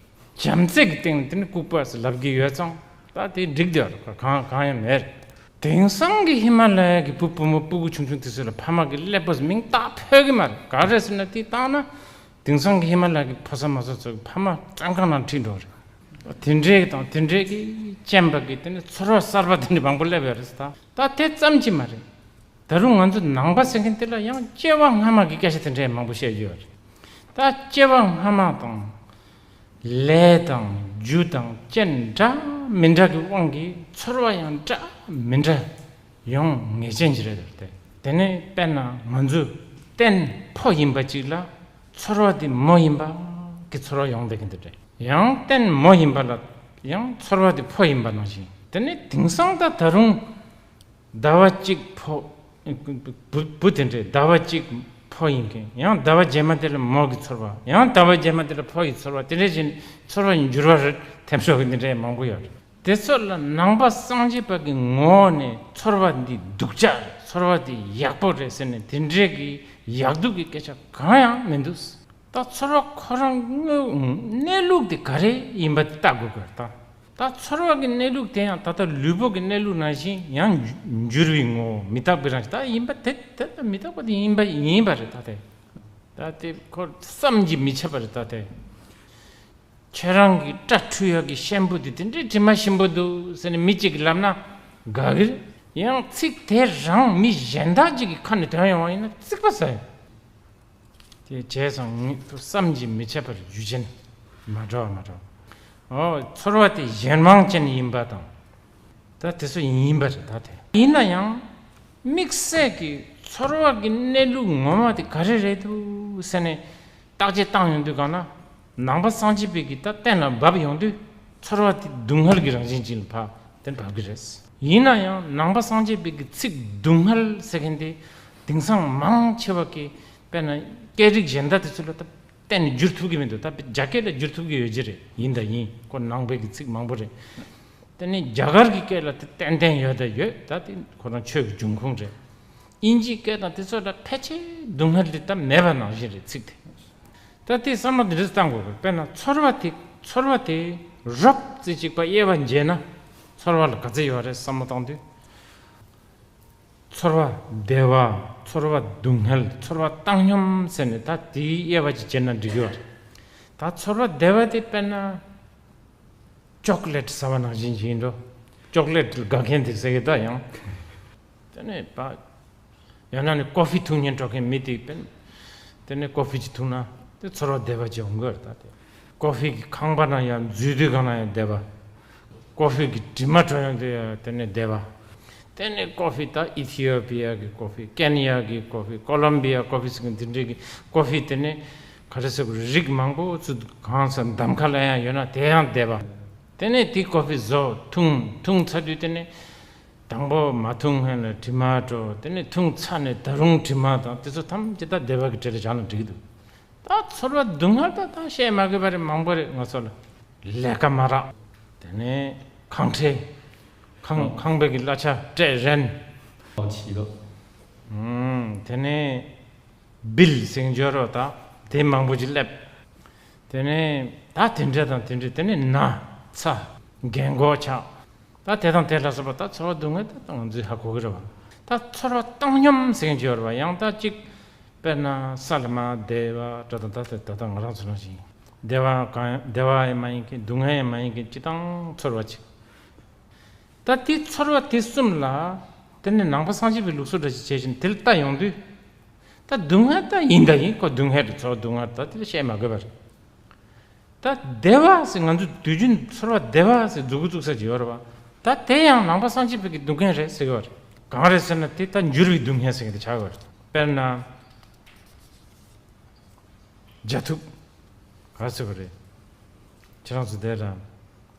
བྱམས་བརྩེ་གི་སྟེང་ནས་དེ་ནི་ལྐུགས་པ་ཟེར་ལབ་གི་ཡོད་ཙང་། ད་དེ་འགྲིག་བསྡད་ཡོད་རེད། གང་གང་ཡང་མེད་རེད། དེང་སང་གི་ཧི་མ་ལ་ཡ་གི་བུ་བུ་མོ་སྤུ་གུ་ཆུང་ཆུང་དེ་ཚོ་ལ་ཕ་མ་གིས་ཀླད་པོ་ཟེར་མིང་བཏགས་ཕོད་ཀྱི་མ་རེད། ག་རེ་ཟེར་ན་དེ་བཏགས་ན་དེང་སང་གི་ཧི་མ་ལ་ཡ་གི་ཕོ་གསར་མོ་གསར་ཚོ་གི་ཕ་མ་བཙོན་ཁང་ནང་ཁྲིད་འགྲོ་རེད། དེ་འདྲའི་དང་དེ་འདྲའི་གི་རྐྱེན་པ་གིས་དེ་ནི་ཚོར་བ་གསར་པ་དེ་འདྲ་མང་པོ་སླེབས་ཡོད་རེད། ད་ད་དེ་ཙམ་གྱིས་མ་རེད། ད་རུང་ང་ཚོ་ནང་པ་ཟེར་མཁན་དེ་ལ་ཡང་སྐྱེ་བ་སྔ་མ་གི་སྐད་ཆ་དེ་འདྲའི་མང་པོ་བཤད་རྒྱུ་ཡོད་རེད། ད་སྐྱེ་བ་སྔ་མ་དང་། ལས་དང་རྒྱུ་དང་རྐྱེན་འདྲ་མི་འདྲ་གི་དབང་གིས་ཚོར་བ་ཡང་འདྲ་མི་འདྲ་ཡོང་ངེས་ཅན་ཅིག་རེད་དེ། དེ་ནས་དཔེར་ན་ང་ཚོས་རྟེན་ཕོ་ཡིན་པ་ཅིག་ལ་ཚོར་བ་དེ་མོ་ཡིན་པ་གི་ཚོར་བ་ཡོང་བསྡད་ཀྱི་འདུག་དེ། ཡང་རྟེན་མོ་ཡིན་པ་ལ་ཡང་ཚོར་བ་དེ་ཕོ་ཡིན་པ་ནང་བཞིན། དེ་ནས་དེང་སང་ད་ད་རུང་ཟླ་བ་གཅིག་ཕོ། བུ་བུ་དེ་འདྲས་ཟླ་བ་གཅིག་ཕོ་ཡིན་མཁན། ཡང་ཟླ་བ་རྗེས་མ་དེ་ལ་མོ་གི་ཚོར་བ། ཡང་ཟླ་བ་རྗེས་མ་དེ་ལ་ཕོ་ཡི་ཚོར་བ། དེ་འདྲས་བཞིན་ཚོར་བ་འགྱུར་བ་རེད། ཐེབས་སོགས་ཀྱི་འདི་འདྲས་མང་པོ་ཡོད་རེད། དེ་ཚོ་ལ་ནང་པ་སངས་རྒྱས་པ་གི་ངོ་བོ་ནས་ཚོར་བ་འདི་སྡུག་ཅག་རེད། ཚོར་བ་འདི་ཡག་པོ་རེད་ཟེར་ནས་དེ་འདྲས་ཀྱི་ཡག་སྡུག་གི་སྐད་ཆ་གང་ཡང་མི་འདུག་ད་ཚོར་བ་ཁོ་རང་དངོས་གནས་ལུགས་དེ་ག་རེ་ཡིན་པ་དེ་ལྟ་དགོས་ཀྱི་རེད་ད། ད་ཚོར་བ་གི་གནས་ལུགས་དེ་ཡང་ད་ལྟ་ལུས་པོ་གི་གནས་ལུགས་ནང་བཞིན་ཡང་འགྱུར་བའི་ངོ་བོ་མི་རྟག་པའི་རང་བཞིན་ད་ཡིན་པ་དེ། དེ་ལྟ་མི་རྟག་པ་དེ་ཡིན་པ་ཡིན་པ་རེད་ད་དེ། ད་དེ་ཁོ་བསམ་གྱིས་མི་ཁྱབ་པ་རེད་ད་དེ། ཁྱེད་རང་གི་སྐྲ་འཁྲུ་ཡག་གི་ཤེམ་པུ་དེ་དེ་འདྲའི་དྲི་མ་ཞིམ་པོ་འདུག་ཟེར་ནས་མི་གཅིག་གིས་ལབ་ན་དགའ་གི་རེད། ཡང་ཚིག་དེ་རང་མི་གཞན་དག་ཅིག་གི་ཁ་ནས་ཐོན་ཡོང་བ་ཡིན་ན་རྩིག་པ་ཟ་ཡོང་། དེ་བྱས་ཙང་ངེད་ཚོ་བསམ་གྱིས་མི་ཁྱབ་པར་རྒྱུ་ཅན་མ་འདྲ་བ་མ་འདྲ་བ། འོ་ཚོར་བ་དེ་གཞན་དབང་ཅན་ཡིན་པ་དང་། ད་དེ་ཚོ་ཡིན་པ་རེད་ད་དེ། ཡིན་ན་ཡང་དམིགས་བསལ་གྱི་ཚོར་བ་གི་གནས་ལུགས་ངོ་མ་དེ་ག་རེ་རེད་འདུག་ཟེར་ནས་བརྟག་དཔྱད་བཏང་ཡོང་དུས་གང་ན། ནང་པ་སངས་རྒྱས་པའི་གི་ད་གཏན་ལ་བབས་ཡོང་དུས་ཚོར་བ་དེ་སྡུག་བསྔལ་གྱི་རང་བཞིན་ཅན་ལ་ཕར་གཏན་བབས་ཀྱི་རེད། ཡིན་ན་ཡང་ནང་པ་སངས་རྒྱས་པའི་གི་ཚིག་སྡུག་བསྔལ་ཟེར་མཁན་དེ་དེང་སང་མང་ཆེ་བ་གི་དཔེར་ན་སྐད་རིགས་གཞན་དག་དེ་ཚོ་ལ་ད་གཏན་ནས་བསྒྱུར་ཐུབ་ཀྱི་མི་འདུག་ད་རྒྱ་སྐད་ལ་བསྒྱུར་ཐུབ་ཀྱི་ཡོད་ཀྱི་རེད། ཡིན་ད་ཡིན་ཁོ་ནང་པའི་གི་ཚིག་མང་པོ་རེད། དེ་ནས་རྒྱ་གར་གྱི་སྐད་ལ་དེ་ཏན་ཏན་ཡོད་ད་ཡོད། ད་དེ་ཁོ་རང་ཆོས་ཀྱི་འབྱུང་ཁུངས་རེད། དབྱིན་ཇིའི་སྐད་དང་དེ་ཚོ་ལ་ཕལ་ཆེར་སྡུག་བསྔལ་དེ་ད་མེད་པ་ནང་བཞིན་རེད་ཚིག་དེ། ད་དེ་བསམ་བློ་འདི་འདྲ་བཏང་དགོས་པས། དཔེར་ན་ཚོར་བ་དེ་ཚོར་བ་དེ་རོབ་ཙམ་ཅིག་པ་དབྱེ་བ་འབྱེད་ན་ཚོར་བ་ལ་ག་ཚད་ཡོད་རེད་བསམ་བློ་བཏང་དུས། ཚོར་བ་བདེ་བ། ཚོར་བ་སྡུག་བསྔལ། ཚོར་བ་བཏང་སྙོམས་ཟེར་ནས་ད་དེའི་དབྱེ་བ་ཅིག་འབྱེད་ན་འགྲིག་གི་ཡོད་རེད། ད་ཚོར་བ་བདེ་བ་དེ་དཔེར་ན་ཅོག་ལེ་ཊི་ཟ་བ་ནང་བཞིན་ཅིག་ཡིན་འགྲོ། ཅོག་ལེ་ཊི་དགའ་མཁན་དེ་ཟེར་གི་ད་ཡང་། དེ་ནས་པ། ཡང་ན་ནི་ཀོ་ཧྥི་འཐུང་སྙིང་བྲོ་མཁན་མི་དེ་དཔེར་ན། དེ་ནས་ཀོ་ཧྥི་ཅིག་འཐུང་ན་དེ་ཚོར་བ་བདེ་བ་ཅིག་ཡོང་གི་རེད་ད་དེ། ཀོ་ཧྥི་གི་ཁང་པ་ན་ཡང་འཛུལ་དུས་སྒང་ན་ཡང་བདེ་བ། ཀོ་ཧྥི་གི་དྲི་མ་བྲོ་ཡོང་དུས་ཡང་དེ་ནས་བདེ་བ། དེ་ནས་ཀོ་ཧྥི་ད་ཨི་ཐི་ཡོ་པི་ཡ་གི་ཀོ་ཧྥི། ཀེན་ཡ་གི་ཀོ་ཧྥི། ཀོ་ལོམ་བི་ཡ་ཀོ་ཧྥི་ཟེར་མཁན་དེ་འདྲའི་གི་ཀོ་ཧྥི་དེ་ནས་ག་རེ་ཟེར་དགོས་རེད། རིགས་མང་པོ་ཚུར་གང་ས་འདམ་ཁ་ལ་ཡང་ཡོད་ན་དེ་ཡང་བདེ་བ། དེ་ནས་དེ་ཀོ་ཧྥི་བཟོ་འཐུང་འཐུང་ཚར་དུས་དེ་ནས། དང་པོ་མ་འཐུང་སྔོན་ལ་དྲི་མ་བྲོ། དེ་ནས་འཐུང་ཚར་ནས་ད་རུང་དྲི་མ་དང་དེ་ཚོ་ཐམས་ཅད་ད་བདེ་བ་གི་གྲལ་ལ་བཞག་ན་འགྲིག་གི་འདུག་ད་ཚོར་བ་སྡུག་བསྔལ་ད་ད་བཤད་མ་དགོས་པ་རེད། མང་པོ་རེད། ང་ཚོ་ལ་ལས་ཀ་མ་རག་དེ་ནས་ཁང་ཁྲལ། ཁང་ཁང་པའི་གི་གླ་ཆ་སྤྲད་རན། ཨོ་ཆི་ལོ། ཨུམ། དེ་ནས་བིལ་ཟེར་འབྱོར་རོ་ད་དེ་མང་པོ་ཅིག་སླེབས། དེ་ནས་ད་དེ་འདྲ་དང་དེ་འདྲ། དེ་ནས་ན་ཚ་རྒན་གོག་ཆགས། ད་དེ་དང་དེ་ལ་སོགས་པ་ད་ཚོར་བ་སྡུག་བསྔལ་ད་ང་ཚོས་ཧ་གོ་གི་རེད་བ། ད་ཚོར་བ་བཏང་སྙོམས་ཟེར་གྱི་ཡོད་རེད་བ། ཡང་ད་ཅིག་དཔེར་ན་ས་ལ་མ་བདེ་བ་འདྲ་དང་། ད་ད་ད་ང་རང་ཚོ་ནང་བཞིན་བདེ་བ་གང་བདེ་བ་ཡང་མ་ཡིན་མཁན། སྡུག་བསྔལ་ཡང་མ་ཡིན་མཁན་སྤྱི་དང་ཚོར་བ་ཅིག་ད་དེ་ཚོར་བ་དེ་གསུམ་ལ་དེ་ནི་ནང་པ་སངས་རྒྱས་པའི་ལུགས་སྲོལ་འདྲ་ཞིག་བྱས་ཤིང་དེ་ལ་ལྟ་ཡོང་དུས། ད་སྡུག་བསྔལ་ད་ཡིན་ད་ཡིན། ཁོ་སྡུག་བསྔལ་རེད། ཚོར་བ་སྡུག་བསྔལ་ད་དེ་ལ་བཤད་མ་དགོས་པ་རེད། ད་བདེ་བ་ཟེར་ང་ཚོ་དུས་རྒྱུན་ཚོར་བ་བདེ་བ་ཟེར་མཛུབ་གུ་བཙུགས་ས་ཅིག་ཡོད་རེད་བ། ད་དེ་ཡང་ནང་པ་སངས་རྒྱས་པའི་གི་སྡུག་བསྔལ་རེད་ཟེར་གི་ཡོད་རེད། གང་རེད་ཟེར་ན་དེ་ད་འགྱུར་བའི་སྡུག་བསྔལ་ཟེར་གི་དེ་ཆགས་ཡོད་རེད། དཔེར་ན། རྒྱ་ཐུག་ག་ཟེར་གི་རེད། ཁྱེད་རང་ཚོ་དེ་ར་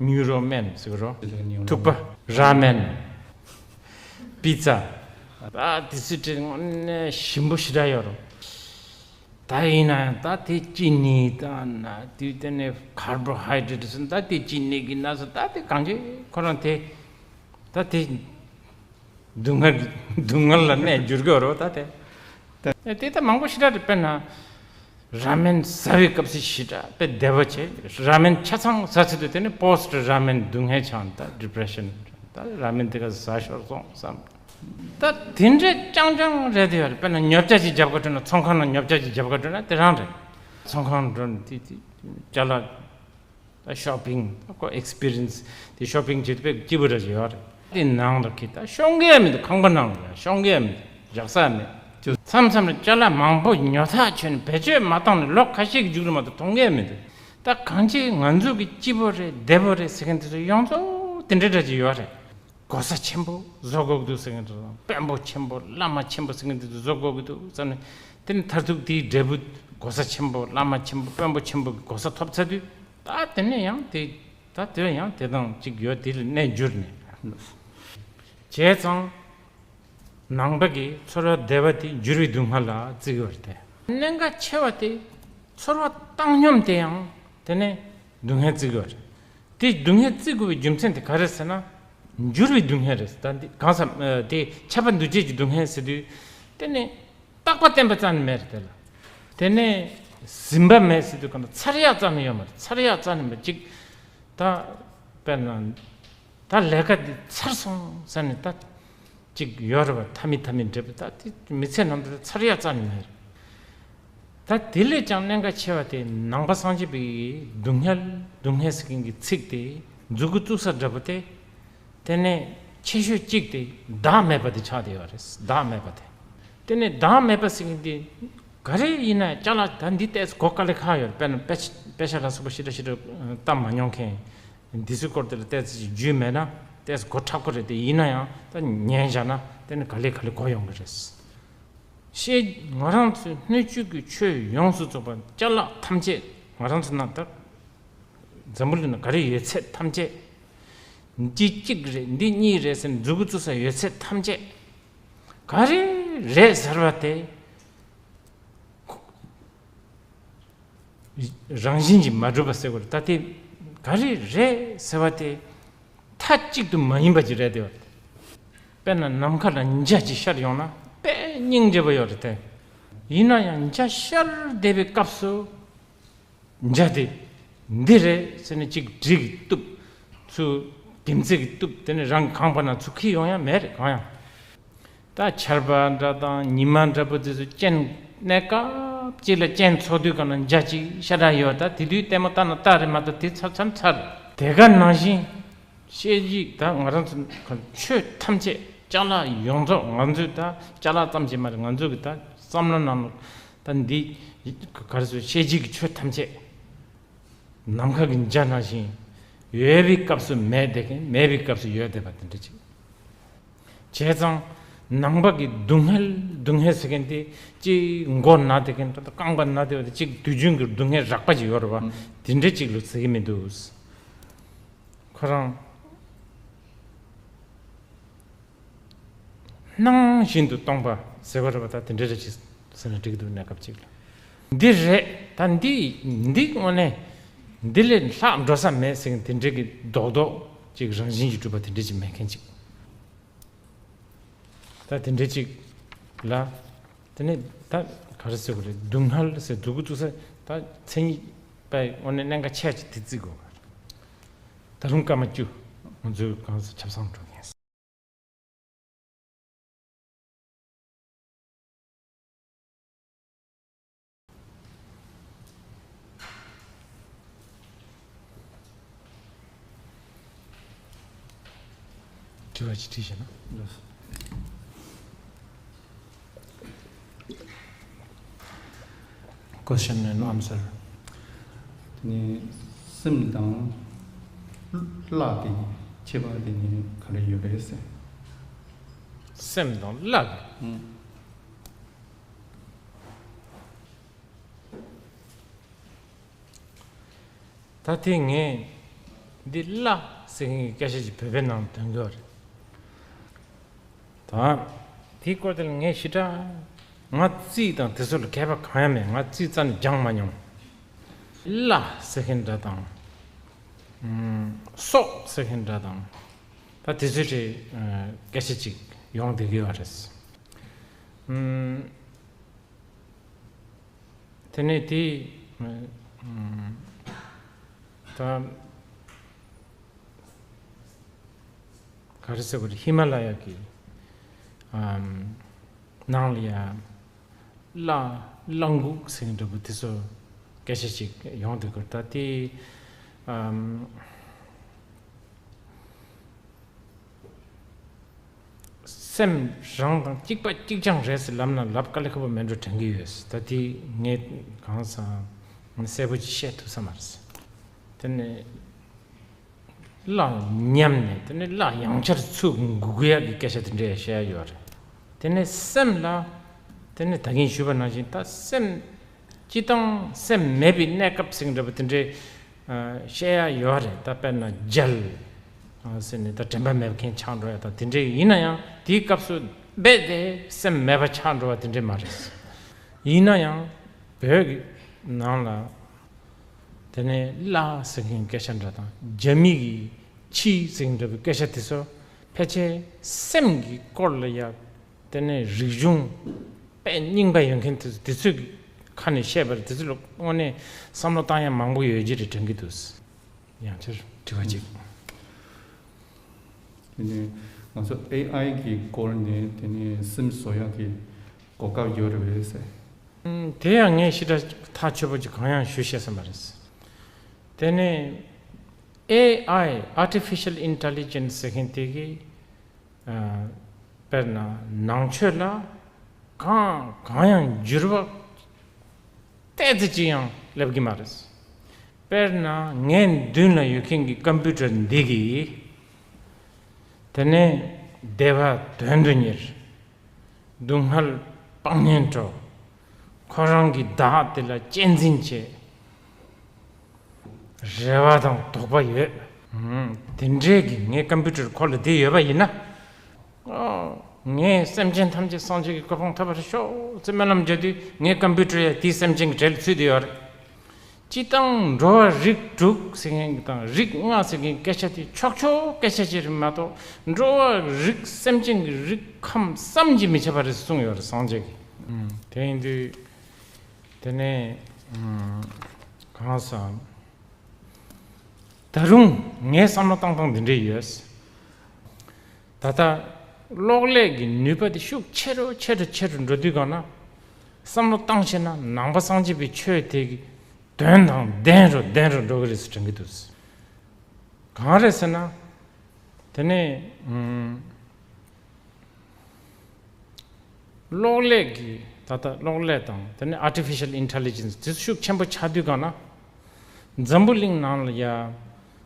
ཉུ་རོ་མེན་ཟེར་གི་རོ། ཐུག་པ། ར་མེན། པི་ཙ། ད་དེ་སི་ཊི་དངོས་གནས་ཞིམ་པོ་ཞེ་དྲག་ཡོད་རེད། ད་ཡིན་ན་ཡང་ད་དེ་ཅི་ནི་ད་ན་དུས་དེ་ནས་ཀར་བོ་ཧའི་ཌེ་རེ་ཊི་ཟེར་ད་དེ་ཅི་ནི་གི་ན་ཟེར་ད་དེ་གང་ཅི་ཁོ་རང་དེ་ད་དེ་སྡུག་བསྔལ་སྡུག་བསྔལ་ལ་གནས་འགྱུར་གྱི་ཡོད་རེད་ད་དེ། དེ་ད་མང་པོ་ཞེ་དྲག་རེད། དཔེར་ན། ར་མེན་ཟ་བའི་སྐབས་སུ་ཞེ་དྲག་དཔེ་བདེ་བ་བྱེད། ར་མེན་ཆ་ཚང་ཟ་ཚུལ་དུ་དེ་ནི་པོ་སི་ཊི་ར་མེན་སྡུག་བསྔལ་ཆགས་ད་ཌི་པི་རེ་ཤན་ད་ར་མེན་དེ་ག་ཟ་ཤོར་སོང་བསམ། ད་དེ་འདྲས་རྐྱང་རྐྱང་རེད་དེ་ཡོད་རེད། དཔེར་ན་ཉོ་ཆ་ཅིག་རྒྱབ་ཀ་འགྲོ་ན་ཚོང་ཁང་ནང་ཉོ་ཆ་ཅིག་རྒྱབ་ཀ་འགྲོ་ན་དེ་རང་རེད། ཚོང་ཁང་འགྲོ་ན་དེ་དེ་ཅ་ལག་ད་ཤོ་པིང་ད་ཁོ་ཨེག་སི་པི་རི་ཡན་སི་དེ་ཤོ་པིང་བྱེད་དུས་དཔེ་སྐྱིད་པོ་ར་ཅིག་ཡོད་རེད། དེ་ནང་ལ་ཁི་ད་ཤོང་གི་ཡ་མི་འདུག་ཁང་པ་ནང་ལ་ཡ་ཤོང་གི་ཡ་མི་འདུག་རྒྱག་ས་མེད། མཚམས་མཚམས་ལ་ཅ་ལག་མང་པོ་ཉོ་ཐག་ཆོད་ནས་བེད་སྤྱོད་མ་བཏང་ནས་ལོ་ཁ་ཤས་ཀྱི་མཇུག་ལ་མ་གཏོགས་མཐོང་གི་ཡ་མི་འདུག་ད་གང་ཅི་ང་ཚོ་གི་སྐྱིད་པོ་རེད་བདེ་པོ་རེད་ཟེར་མཁན་དེ་ཚོ་ཡོངས་རྫོགས་དེ་འདྲ་འདྲ་ཅིག་ཡོད་རེད། གོ་ས་ཆེན་པོ་བཟོ་དགོས་ཀྱི་འདུག་ཟེར་མཁན་དེ་ཚོ་དཔོན་པོ་ཆེན་པོ་བླ་མ་ཆེན་པོ་ཟེར་མཁན་དེ་ཚོ་བཟོ་དགོས་ཀྱི་འདུག་བསམ་ནས་དེ་ནི་མཐར་ཐུག་དེའི་འབྲས་བུ་གོ་ས་ཆེན་པོ་བླ་མ་ཆེན་པོ་དཔོན་པོ་ཆེན་པོ་གི་གོ་ས་ཐོབ་ཚར་དུས་ད་དེ་ནས་ཡང་དེ་ད་དེ་ཡང་དེ་དང་གཅིག་ཡོད་དེ་ལ་གནས་འགྱུར་ནས། བྱས་ཙང་། ནང་པ་གི་ཚོར་བ་བདེ་བ་དེ་འགྱུར་བའི་སྡུག་བསྔལ་ལ་བརྩི་གི་ཡོད་རེད་དེ། གནད་འགག་ཆེ་བ་དེ་ཚོར་བ་བཏང་སྙོམས་དེ་ཡང་དེ་ནས་སྡུག་བསྔལ་བརྩི་གི་ཡོད་རེད། དེ་སྡུག་བསྔལ་བརྩི་དགོས་པའི་རྒྱུ་མཚན་དེ་ག་རེ་ཟེར་ན། འགྱུར་བའི་སྡུག་བསྔལ་རེད། ད་འདི་གང་ཟེར་དེ་ཁྱབ་པ་འདུ་བྱེད་ཀྱི་སྡུག་བསྔལ་ཟེར་དུས་དེ་ནས་རྟག་པ་བརྟན་པ་རྩ་ནས་མེད་རེད་དེ་ལ། དེ་ནས་ཟིན་པ་མེད་ཟེར་དུས་གང་ལྟར་ཚར་ཡག་རྩ་ནས་ཡོད་མ་རེད། ཚར་ཡག་རྩ་ནས་མེད་ཅིག་ད་དཔེར་ན། ད་ལས་ཀ་འདི་ཚར་སོང་ཟེར་ནས་ད་ཅིག་ཡོད་རེད་པ། མཐའ་མི་མཐའ་མི་འབྲས་བུ་ད་དེ་མི་ཚེ་ནང་དུ་ཚར་ཡག་རྩ་ནས་མེད་རེད། ད་དེ་ལས་ཀྱང་གནད་འགག་ཆེ་བ་དེ་ནང་པ་སངས་རྒྱས་པའི་སྡུག་བསྔལ་སྡུག་བསྔལ་ཟེར་མཁན་གྱི་ཚིག་དེ་མཛུབ་གུ་བཙུགས་ས་འདྲ་པོ་དེ། དེ་ནས་ཆེ་ཤོས་གཅིག་དེ་བདག་མེད་པ་དེ་ཆགས་བསྡད་ཡོད་རེད། བདག་མེད་པ་དེ། དེ་ནས་བདག་མེད་པ་ཟེར་མཁན་དེ་ག་རེ་ཡིན་ན་ཅ་ལག་ད་འདི་ཏོག་ཙམ་གོ་དཀའ་ལས་ཁག་ཡོད་རེད། དཔེར་ན་དཔེ་ཆ་དཔེ་ཆ་ལ་སོགས་པ་ཞེ་དྲག་ཞེ་དྲག་བལྟ་མ་མྱོང་མཁན། འདི་ཚོའི་སྐོར་དེ་ལ་ཏོག་ཙམ་ཞིག་རྒྱུས་མེད་ན་ཏོག་ཙམ་གོ་ཁྲབ་ཀྱི་རེད་དེ། ཡིན་ན་ཡང་ད་ཉན་བཞག་ན་དེ་ནི་ག་ལེ་ག་ལེ་གོ་ཡོང་གི་རེད། ཤེས་ང་རང་ཚོའི་སྣོད་བཅུད་ཀྱི་ཆོས་ཡོངས་སུ་རྫོགས་པ་ཅ་ལག་ཐམས་ཅད་ང་རང་ཚོ་ནང་ད་འཛམ་བུ་གླིང་ན་ག་རེ་ཡོད་ཚད་ཐམས་ཅད། འདི་གཅིག་རེད་འདི་གཉིས་རེད་ཟེར་ནས་མཛུབ་གུ་བཙུགས་ས་ཡོད་ཚད་ཐམས་ཅད་ག་རེ་རེད་ཟེར་བ་དེ། རང་བཞིན་གྱིས་མ་གྲུབ་པ་ཟེར་དགོས་རེད། ད་དེ་ག་རེ་རེད་ཟེར་བ་དེ་མཐའ་གཅིག་ཏུ་མ་ཡིན་པ་ཅིག་རེད་དེ། དཔེར་ན་ནམ་མཁའ་ལ་འཇའ་ཅིག་ཤར་ཡོང་ན་དཔེ་སྙིང་རྗེ་པོ་ཡོད་རེད་དེ། ཡིན་ན་ཡང་འཇའ་ཤར་བསྡད་པའི་སྐབས་སུ་འཇའ་དེ་འདི་རེད་ཟེར་ནས་གཅིག་གྲི་གིས་གཏུབ། ཚུར་དེམ་ཙིག་གིས་གཏུབ། དེ་ནས་རང་གི་ཁང་པ་ནང་ཚུར་འཁྱེར་ཡོང་ཡ་མེད་རེད་གང་ཡང་། ད་ཆར་པ་འདྲ་དང་ཉི་མ་འདྲ་པོ་དེ་ཚོ་རྐྱེན་གནས་སྐབས་གཅིག་ལ་རྐྱེན་ཚོགས་དུས་གང་ན་འཇའ་གཅིག་ཤ་སྟག་ཡོད། ད་དེ་དུས་ལྟད་མོ་ལྟ་ན་ལྟ་རེད་མ་གཏོགས་དེ་ཚར་ཚར་ཚར། དེ་ག་ནང་བཞིན་ཤེས་རིག་ད་ང་རང་ཚོ་ཆོས་ཐམས་ཅད་ཅ་ལག་ཡོངས་རྫོགས་ང་ཚོས་ད་ཅ་ལག་ཙམ་ཞིག་མ་རེད། ང་ཚོ་གི་ད་བསམ་བློ་ནང་ལ་ད་འདི་ག་རེ་ཟེར་ཤེས་རིག་གི་ཆོས་ཐམས་ཅད། ནམ་མཁའ་གི་འཇའ་ནང་བཞིན་ཡོད་པའི་སྐབས་སུ་མེད་བསྡད་མཁན་མེད་པའི་སྐབས་སུ་ཡོད་བསྡད་པ་དེ་འདྲ་ཅིག་བྱས་ཙང་ནང་པ་གི་སྡུག་བསྔལ་སྡུག་བསྔལ་ཟེར་མཁན་དེ་གཅིག་མགོ་ན་བསྡད་མཁན་ད་ལྟ་རྐང་པ་ན་བསྡད་པ་དེ་གཅིག་དུས་རྒྱུན་གྱི་སྡུག་བསྔལ་རགས་པ་ཅིག་ཡོད་རེད་བ། དེ་འདྲ་ཅིག་ལ་ཟེར་གྱི་མི་འདུག་ཁོ་རང་སྣང་བཞིན་དུ་སྟོང་པ་ཟེར་བ་རེད་བ། ད་དེ་འདྲ་རེ་ཅིག་ཟེར་ན་འགྲིག་གི་འདུག་གནས་སྐབས་ཅིག་ལ། འདི་རེད་ད་འདི་འདི་དངོས་གནས་འདི་ལས་ལྷག་འགྲོ་ས་མེད་ཟེར་མཁན་དེ་འདྲའི་གི་རྡོག་རྡོག་ཅིག་རང་བཞིན་གྱིས་གྲུབ་པ་དེ་འདྲ་ཅིག་མེད་མཁན་ཅིག་ད་དེ་འདྲ་ཅིག་ལ། དེ་ནས་ད་ག་རེ་ཟེར་དགོས་རེད། སྡུག་བསྔལ་ཟེར་སྡུག་གུ་བཙུགས་ས་ད་མཚན་ཉིད་པའི་དངོས་གནས་གནད་འགག་ཆེ་ཅིག་དེ་བརྩི་དགོས་པ་རེད། ད་རུང་སྐར་མ་བཅུ་ང་ཚོའི་གང་ཟེར་ཆབ་གསང་འགྲོ་མཁན། དྲི་བ་ཅིག་དྲིས་ཤེ་ན། Question and answer. དེ་ནི་སེམས་དང་བླ་གི་ཁྱད་པར་དེ་ནི་ག་རེ་ཡོད་རེད་ཟེར། སེམས་དང་བླ་གི། ཨང་། ད་དེ་ངས་འདི་བླ་ཟེར་མཁན་གྱི་སྐད་ཆ་ཅིག་བོད་པའི་ནང་འདོན་གྱི་ཡོད་རེད། ད་ དེའི་སྐོར་དེ་ལ་ངས་ཞེ་དྲག་ང་རྩིས་དང་དེ་ཚོ་ལ་མཁས་པ་གང་ཡང་མེད། ང་རྩིས་རྩ་ནས་སྦྱངས་མ་མྱོང་། བླ་ཟེར་མཁན་འདྲ་དང་། སྲོག་ཟེར་མཁན་འདྲ་དང་། ད་དེ་ཚོའི་གྲས་སྐད་ཆ་ཅིག་ཡོང་བསྡད་ཀྱི་ཡོད་རེད། དེ་ནས་དེ་ད་ག་རེ་ཟེར་དགོས་རེད། ཧི་མ་ལ་ཡ་གི་ནང་ལ་ཡ་བླ་བླ་འགུགས་ཟེར་མཁན་འདྲ་པོ་དེ་ཚོ་སྐད་ཆ་ཅིག་ཡོང་བསྡད་ཀྱི་ཡོད་རེད། ད་དེ། སེམས་རང་དང་གཅིག་པ་གཅིག་རྐྱང་རེད་ཟེར་ལབ་ན་ལབ་དཀའ་ལས་ཁག་པོ་མེད་འགྲོ་དྲན་གྱི་ཡོད། ད་དེ་ངས་གང་ཟག་གསལ་པོ་ཅིག་བཤད་ཐུབ་ས་མ་རེད། དེ་ནས་བླ་ཉམས་ནས་དེ་ནས་བླ་ཡང་བསྐྱར་ཚུར་འགུག་ཡག་གི་སྐད་ཆ་དེ་འདྲས་བཤད་ཡ་ཡོད་རེད། དེ་ནས་སེམས་ལ་དེ་ནས་ད་གིན་ཞུས་པ་ནང་བཞིན་ད་སེམས་སྤྱི་བཏང་སེམས་མེད་པའི་གནས་སྐབས་ཟེར་འདྲ་པོ་དེ་འདྲས་བཤད་ཡ་ཡོད་རེད། ད་དཔེར་ན་རྒྱལ་ཟེར་ནས་ད་དྲན་པ་མེད་མཁན་ཆགས་འགྲོ་ཡ་ད་དེ་འདྲས་ཡིན་ན་ཡང་དེའི་སྐབས་སུ་རྦད་དེ་སེམས་མེད་པ་ཆགས་འགྲོ་བ་དེ་འདྲས་མ་རེད། ཡིན་ན་ཡང་བོད་ཀྱི་ནང་ལ་དེ་ནས་བླ་ཟེར་མཁན་སྐད་ཆ་འདྲ་དང་རྒྱ་མི་གི་ཕྱི་ཟེར་མཁན་འདྲ་བའི་སྐད་ཆ་དེ་ཚོ་ཕལ་ཆེར་སེམས་ཀྱི་སྐོར་ལ་ཡ། དེ་ནས་རིག་གཞུང་དཔེ་རྙིང་པ་ཡོད་མཁན་དེ་དེ་ཚོའི་ཁ་ནས་བཤད་པར་དེ་ཚོ་ལ་དངོས་གནས་བསམ་བློ་བཏང་ཡ་མང་པོ་ཡོད་ཀྱི་རེད་དྲན་གྱི་འདུག་ཡང་ཕྱིར་དྲི་བ་གཅིག་དེ་ནས་ང་ཚོ་ཨེ་ཨའི་གི་སྐོར་ནས་དེ་ནས་སིམ་བཟོ་ཡག་གི་གོ་སྐབས་ཡོད་རེད་པས་ཟེར། ཨུམ། དེ་ཡང་ངས་ཞེ་དྲག་ཐག་ཆོད་པོ་ཅིག་གང་ཡང་ཞུ་ཤེས་ས་མ་རེད། དེ་ནས་ཨེ་ཨའི་Artificial Intelligence ཟེར་མཁན་དེ་གིས། དཔེར་ན་ནང་ཆོས་ལ་གང་གང་ཡང་འགྱུར་བ་ཏོག་ཙམ་ཅིག་ཡང་སླེབས་ཀྱི་མ་རེད། དཔེར་ན་ངའི་མདུན་ལ་ཡོད་མཁན་གྱི་ཀམ་པུ་ཊར་འདི་གིས་དེ་ནས་བདེ་བ་དོན་དུ་གཉེར། སྡུག་བསྔལ་སྤང་གཉེན་སྤྲོ། ཁོ་རང་གི་བདག་དེ་ལ་གཅེས་འཛིན་བྱེད། རེ་བ་དང་དོགས་པ་ཡོད། ཨང་། དེ་འདྲའི་གི་ངའི་ཀམ་པུ་ཊར་ཁོ་ལ་དེ་ཡོད་པ་ཡིན་ན། ཨོ། ངས་སེམས་ཅན་ཐམས་ཅད་སངས་རྒྱས་ཀྱི་གོ་འཕང་ཐོབ་པར་ཤོག་ཅེས་སྨོན་ལམ་བརྒྱབ་དུས་ངའི་ཀམ་པུ་ཊར་ཡང་དེའི་སེམས་ཅན་གྱི་གྲས་ལ་ཚུད་དེ་ཡོད་རེད། སྤྱིར་བཏང་འགྲོ་བ་རིགས་དྲུག་ཟེར་མཁན་དང་རིགས་ལྔ་ཟེར་མཁན་སྐད་ཆ་དེ་ཆོག་ཆོག་སྐད་ཆ་ཅིག་རེད་མ་གཏོགས་འགྲོ་བ་རིགས་སེམས་ཅན་གྱི་རིགས་ཁམས་བསམ་གྱིས་མི་ཁྱབ་པ་རེད་གསུངས་ཡོད་རེད་སངས་རྒྱས་ཀྱིས། ཨང་། དེ་ཡིན་དུས། དེ་ནས་ཨང་། གང་ཟག་ད་རུང་ངའི་བསམ་བློ་བཏང་སྟངས་འདི་འདྲས་ཡོད། ད་ལྟ་གློག་ཀླད་ཀྱི་ནུས་པ་དེ་ཤུགས་ཆེ་རུ་ཆེ་རུ་ཆེ་རུ་འགྲོ་དུས་གང་ན། བསམ་བློ་བཏང་ཤེས་ན་ནང་པ་སངས་རྒྱས་པའི་ཆོས་དེ་གི་དོན་དང་ལྡན་རུ་ལྡན་རུ་འགྲོ་གི་རེད་ཟེར་དྲན་གྱི་འདུག་གང་རེད་ཟེར་ན། དེ་ནས་ཨང་། གློག་ཀླད་ཀྱི་ད་ལྟ་གློག་ཀླད་དང་དེ་ནས་Artificial Intelligence དེ་ཤུགས་ཆེན་པོ་ཆགས་དུས་གང་ན། འཛམ་བུ་གླིང་ནང་ལ་ཡ་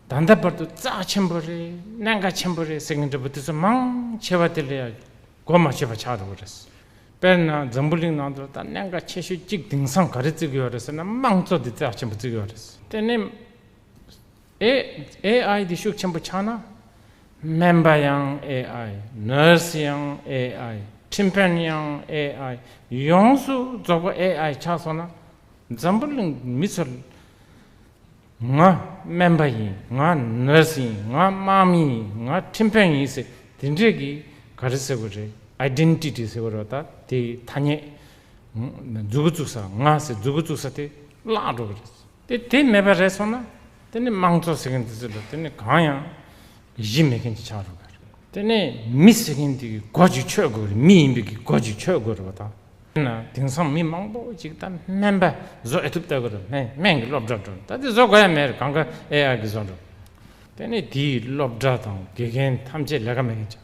ད་ལྟ་བར་དུ་རྩ་ཆེན་པོ་རེད། གནད་འགག་ཆེན་པོ་རེད་ཟེར་མཁན་འདྲ་པོ་དེ་ཚོ་མང་ཆེ་བ་དེ་ལ་ཡ་གོ་མ་ཆོད་པ་ཆགས་འགྲོ་གི་རེད། དཔེར་ན་འཛམ་བུ་གླིང་ནང་དུ་ད་གནད་འགག་ཆེ་ཤོས་གཅིག་དེང་སང་ག་རེ་བརྩི་གི་ཡོད་རེད་ཟེར་ན་དམངས་གཙོ་དེ་རྩ་ཆེན་པོ་བརྩི་གི་ཡོད་རེད། དེ་ནས། ཨེ་ཨེ་ཨའི་འདི་ཤུགས་ཆེན་པོ་ཆགས་ན། སྨན་པ་ཡང་ཨེ་ཨའི། ནར་སི་ཡང་ཨེ་ཨའི། ཁྲིམས་དཔོན་ཡང་ཨེ་ཨའི། ཡོངས་སུ་རྫོགས་པ་ཨེ་ཨའི་ཆགས་སོང་ན། འཛམ་བུ་གླིང་མི་ཚོར། ང་སྨན་པ་ཡིན། ང་ནར་སི་ཡིན། ང་དམག་མི་ཡིན། ང་ཁྲིམས་དཔོན་ཡིན་ཟེར་དེ་འདྲས་ཀྱི་ག་རེ་ཟེར་དགོས་རེད། ཨའི་ཌེན་ཊི་ཊི་ཟེར་དགོས་རེད་པ། ད་དེའི་ཐ་སྙད། མཛུ་གུ་བཙུགས་ས་ང་ཟེར་མཛུ་གུ་བཙུགས་ས་དེ་བརླག་འགྲོ་གི་རེད། དེ་དེ་མེད་པ་རེད་སོང་ན། དེ་ནི་དམངས་གཙོ་ཟེར་མཁན་དེ་ཚོ་ལ་དེ་ནི་གང་ཡང་གཞི་མེད་མཁན་ཅིག་ཆགས་འགྲོ་གི་རེད། དེ་ནས་མི་ཟེར་མཁན་དེ་གི་སྒོ་ཅིག་ཆོད་དགོས་རེད། མི་ཡིན་པའི་གི་སྒོ་ཅིག་ཆོད་དགོས་རེད་པ། ད་ན་དེང་སང་མི་མང་པོ་ཅིག་ད་སྨན་པ་བཟོ་ཨེ་ཐུབ་ལྟ་གི་རེད། སྨན་སྨན་གི་སློབ་གྲྭ་འགྲོ། ད་དེ་བཟོ་དགོས་ཡ་མེད་རེད། གང་ག་ཨེ་ཨའི་གི་བཟོ་འགྲོ། དེ་ནས་དེའི་སློབ་གྲྭ་དང་དགེ་རྒན་ཐམས་ཅད་ལས་ཀ་མེད་མཁན་ཅིག་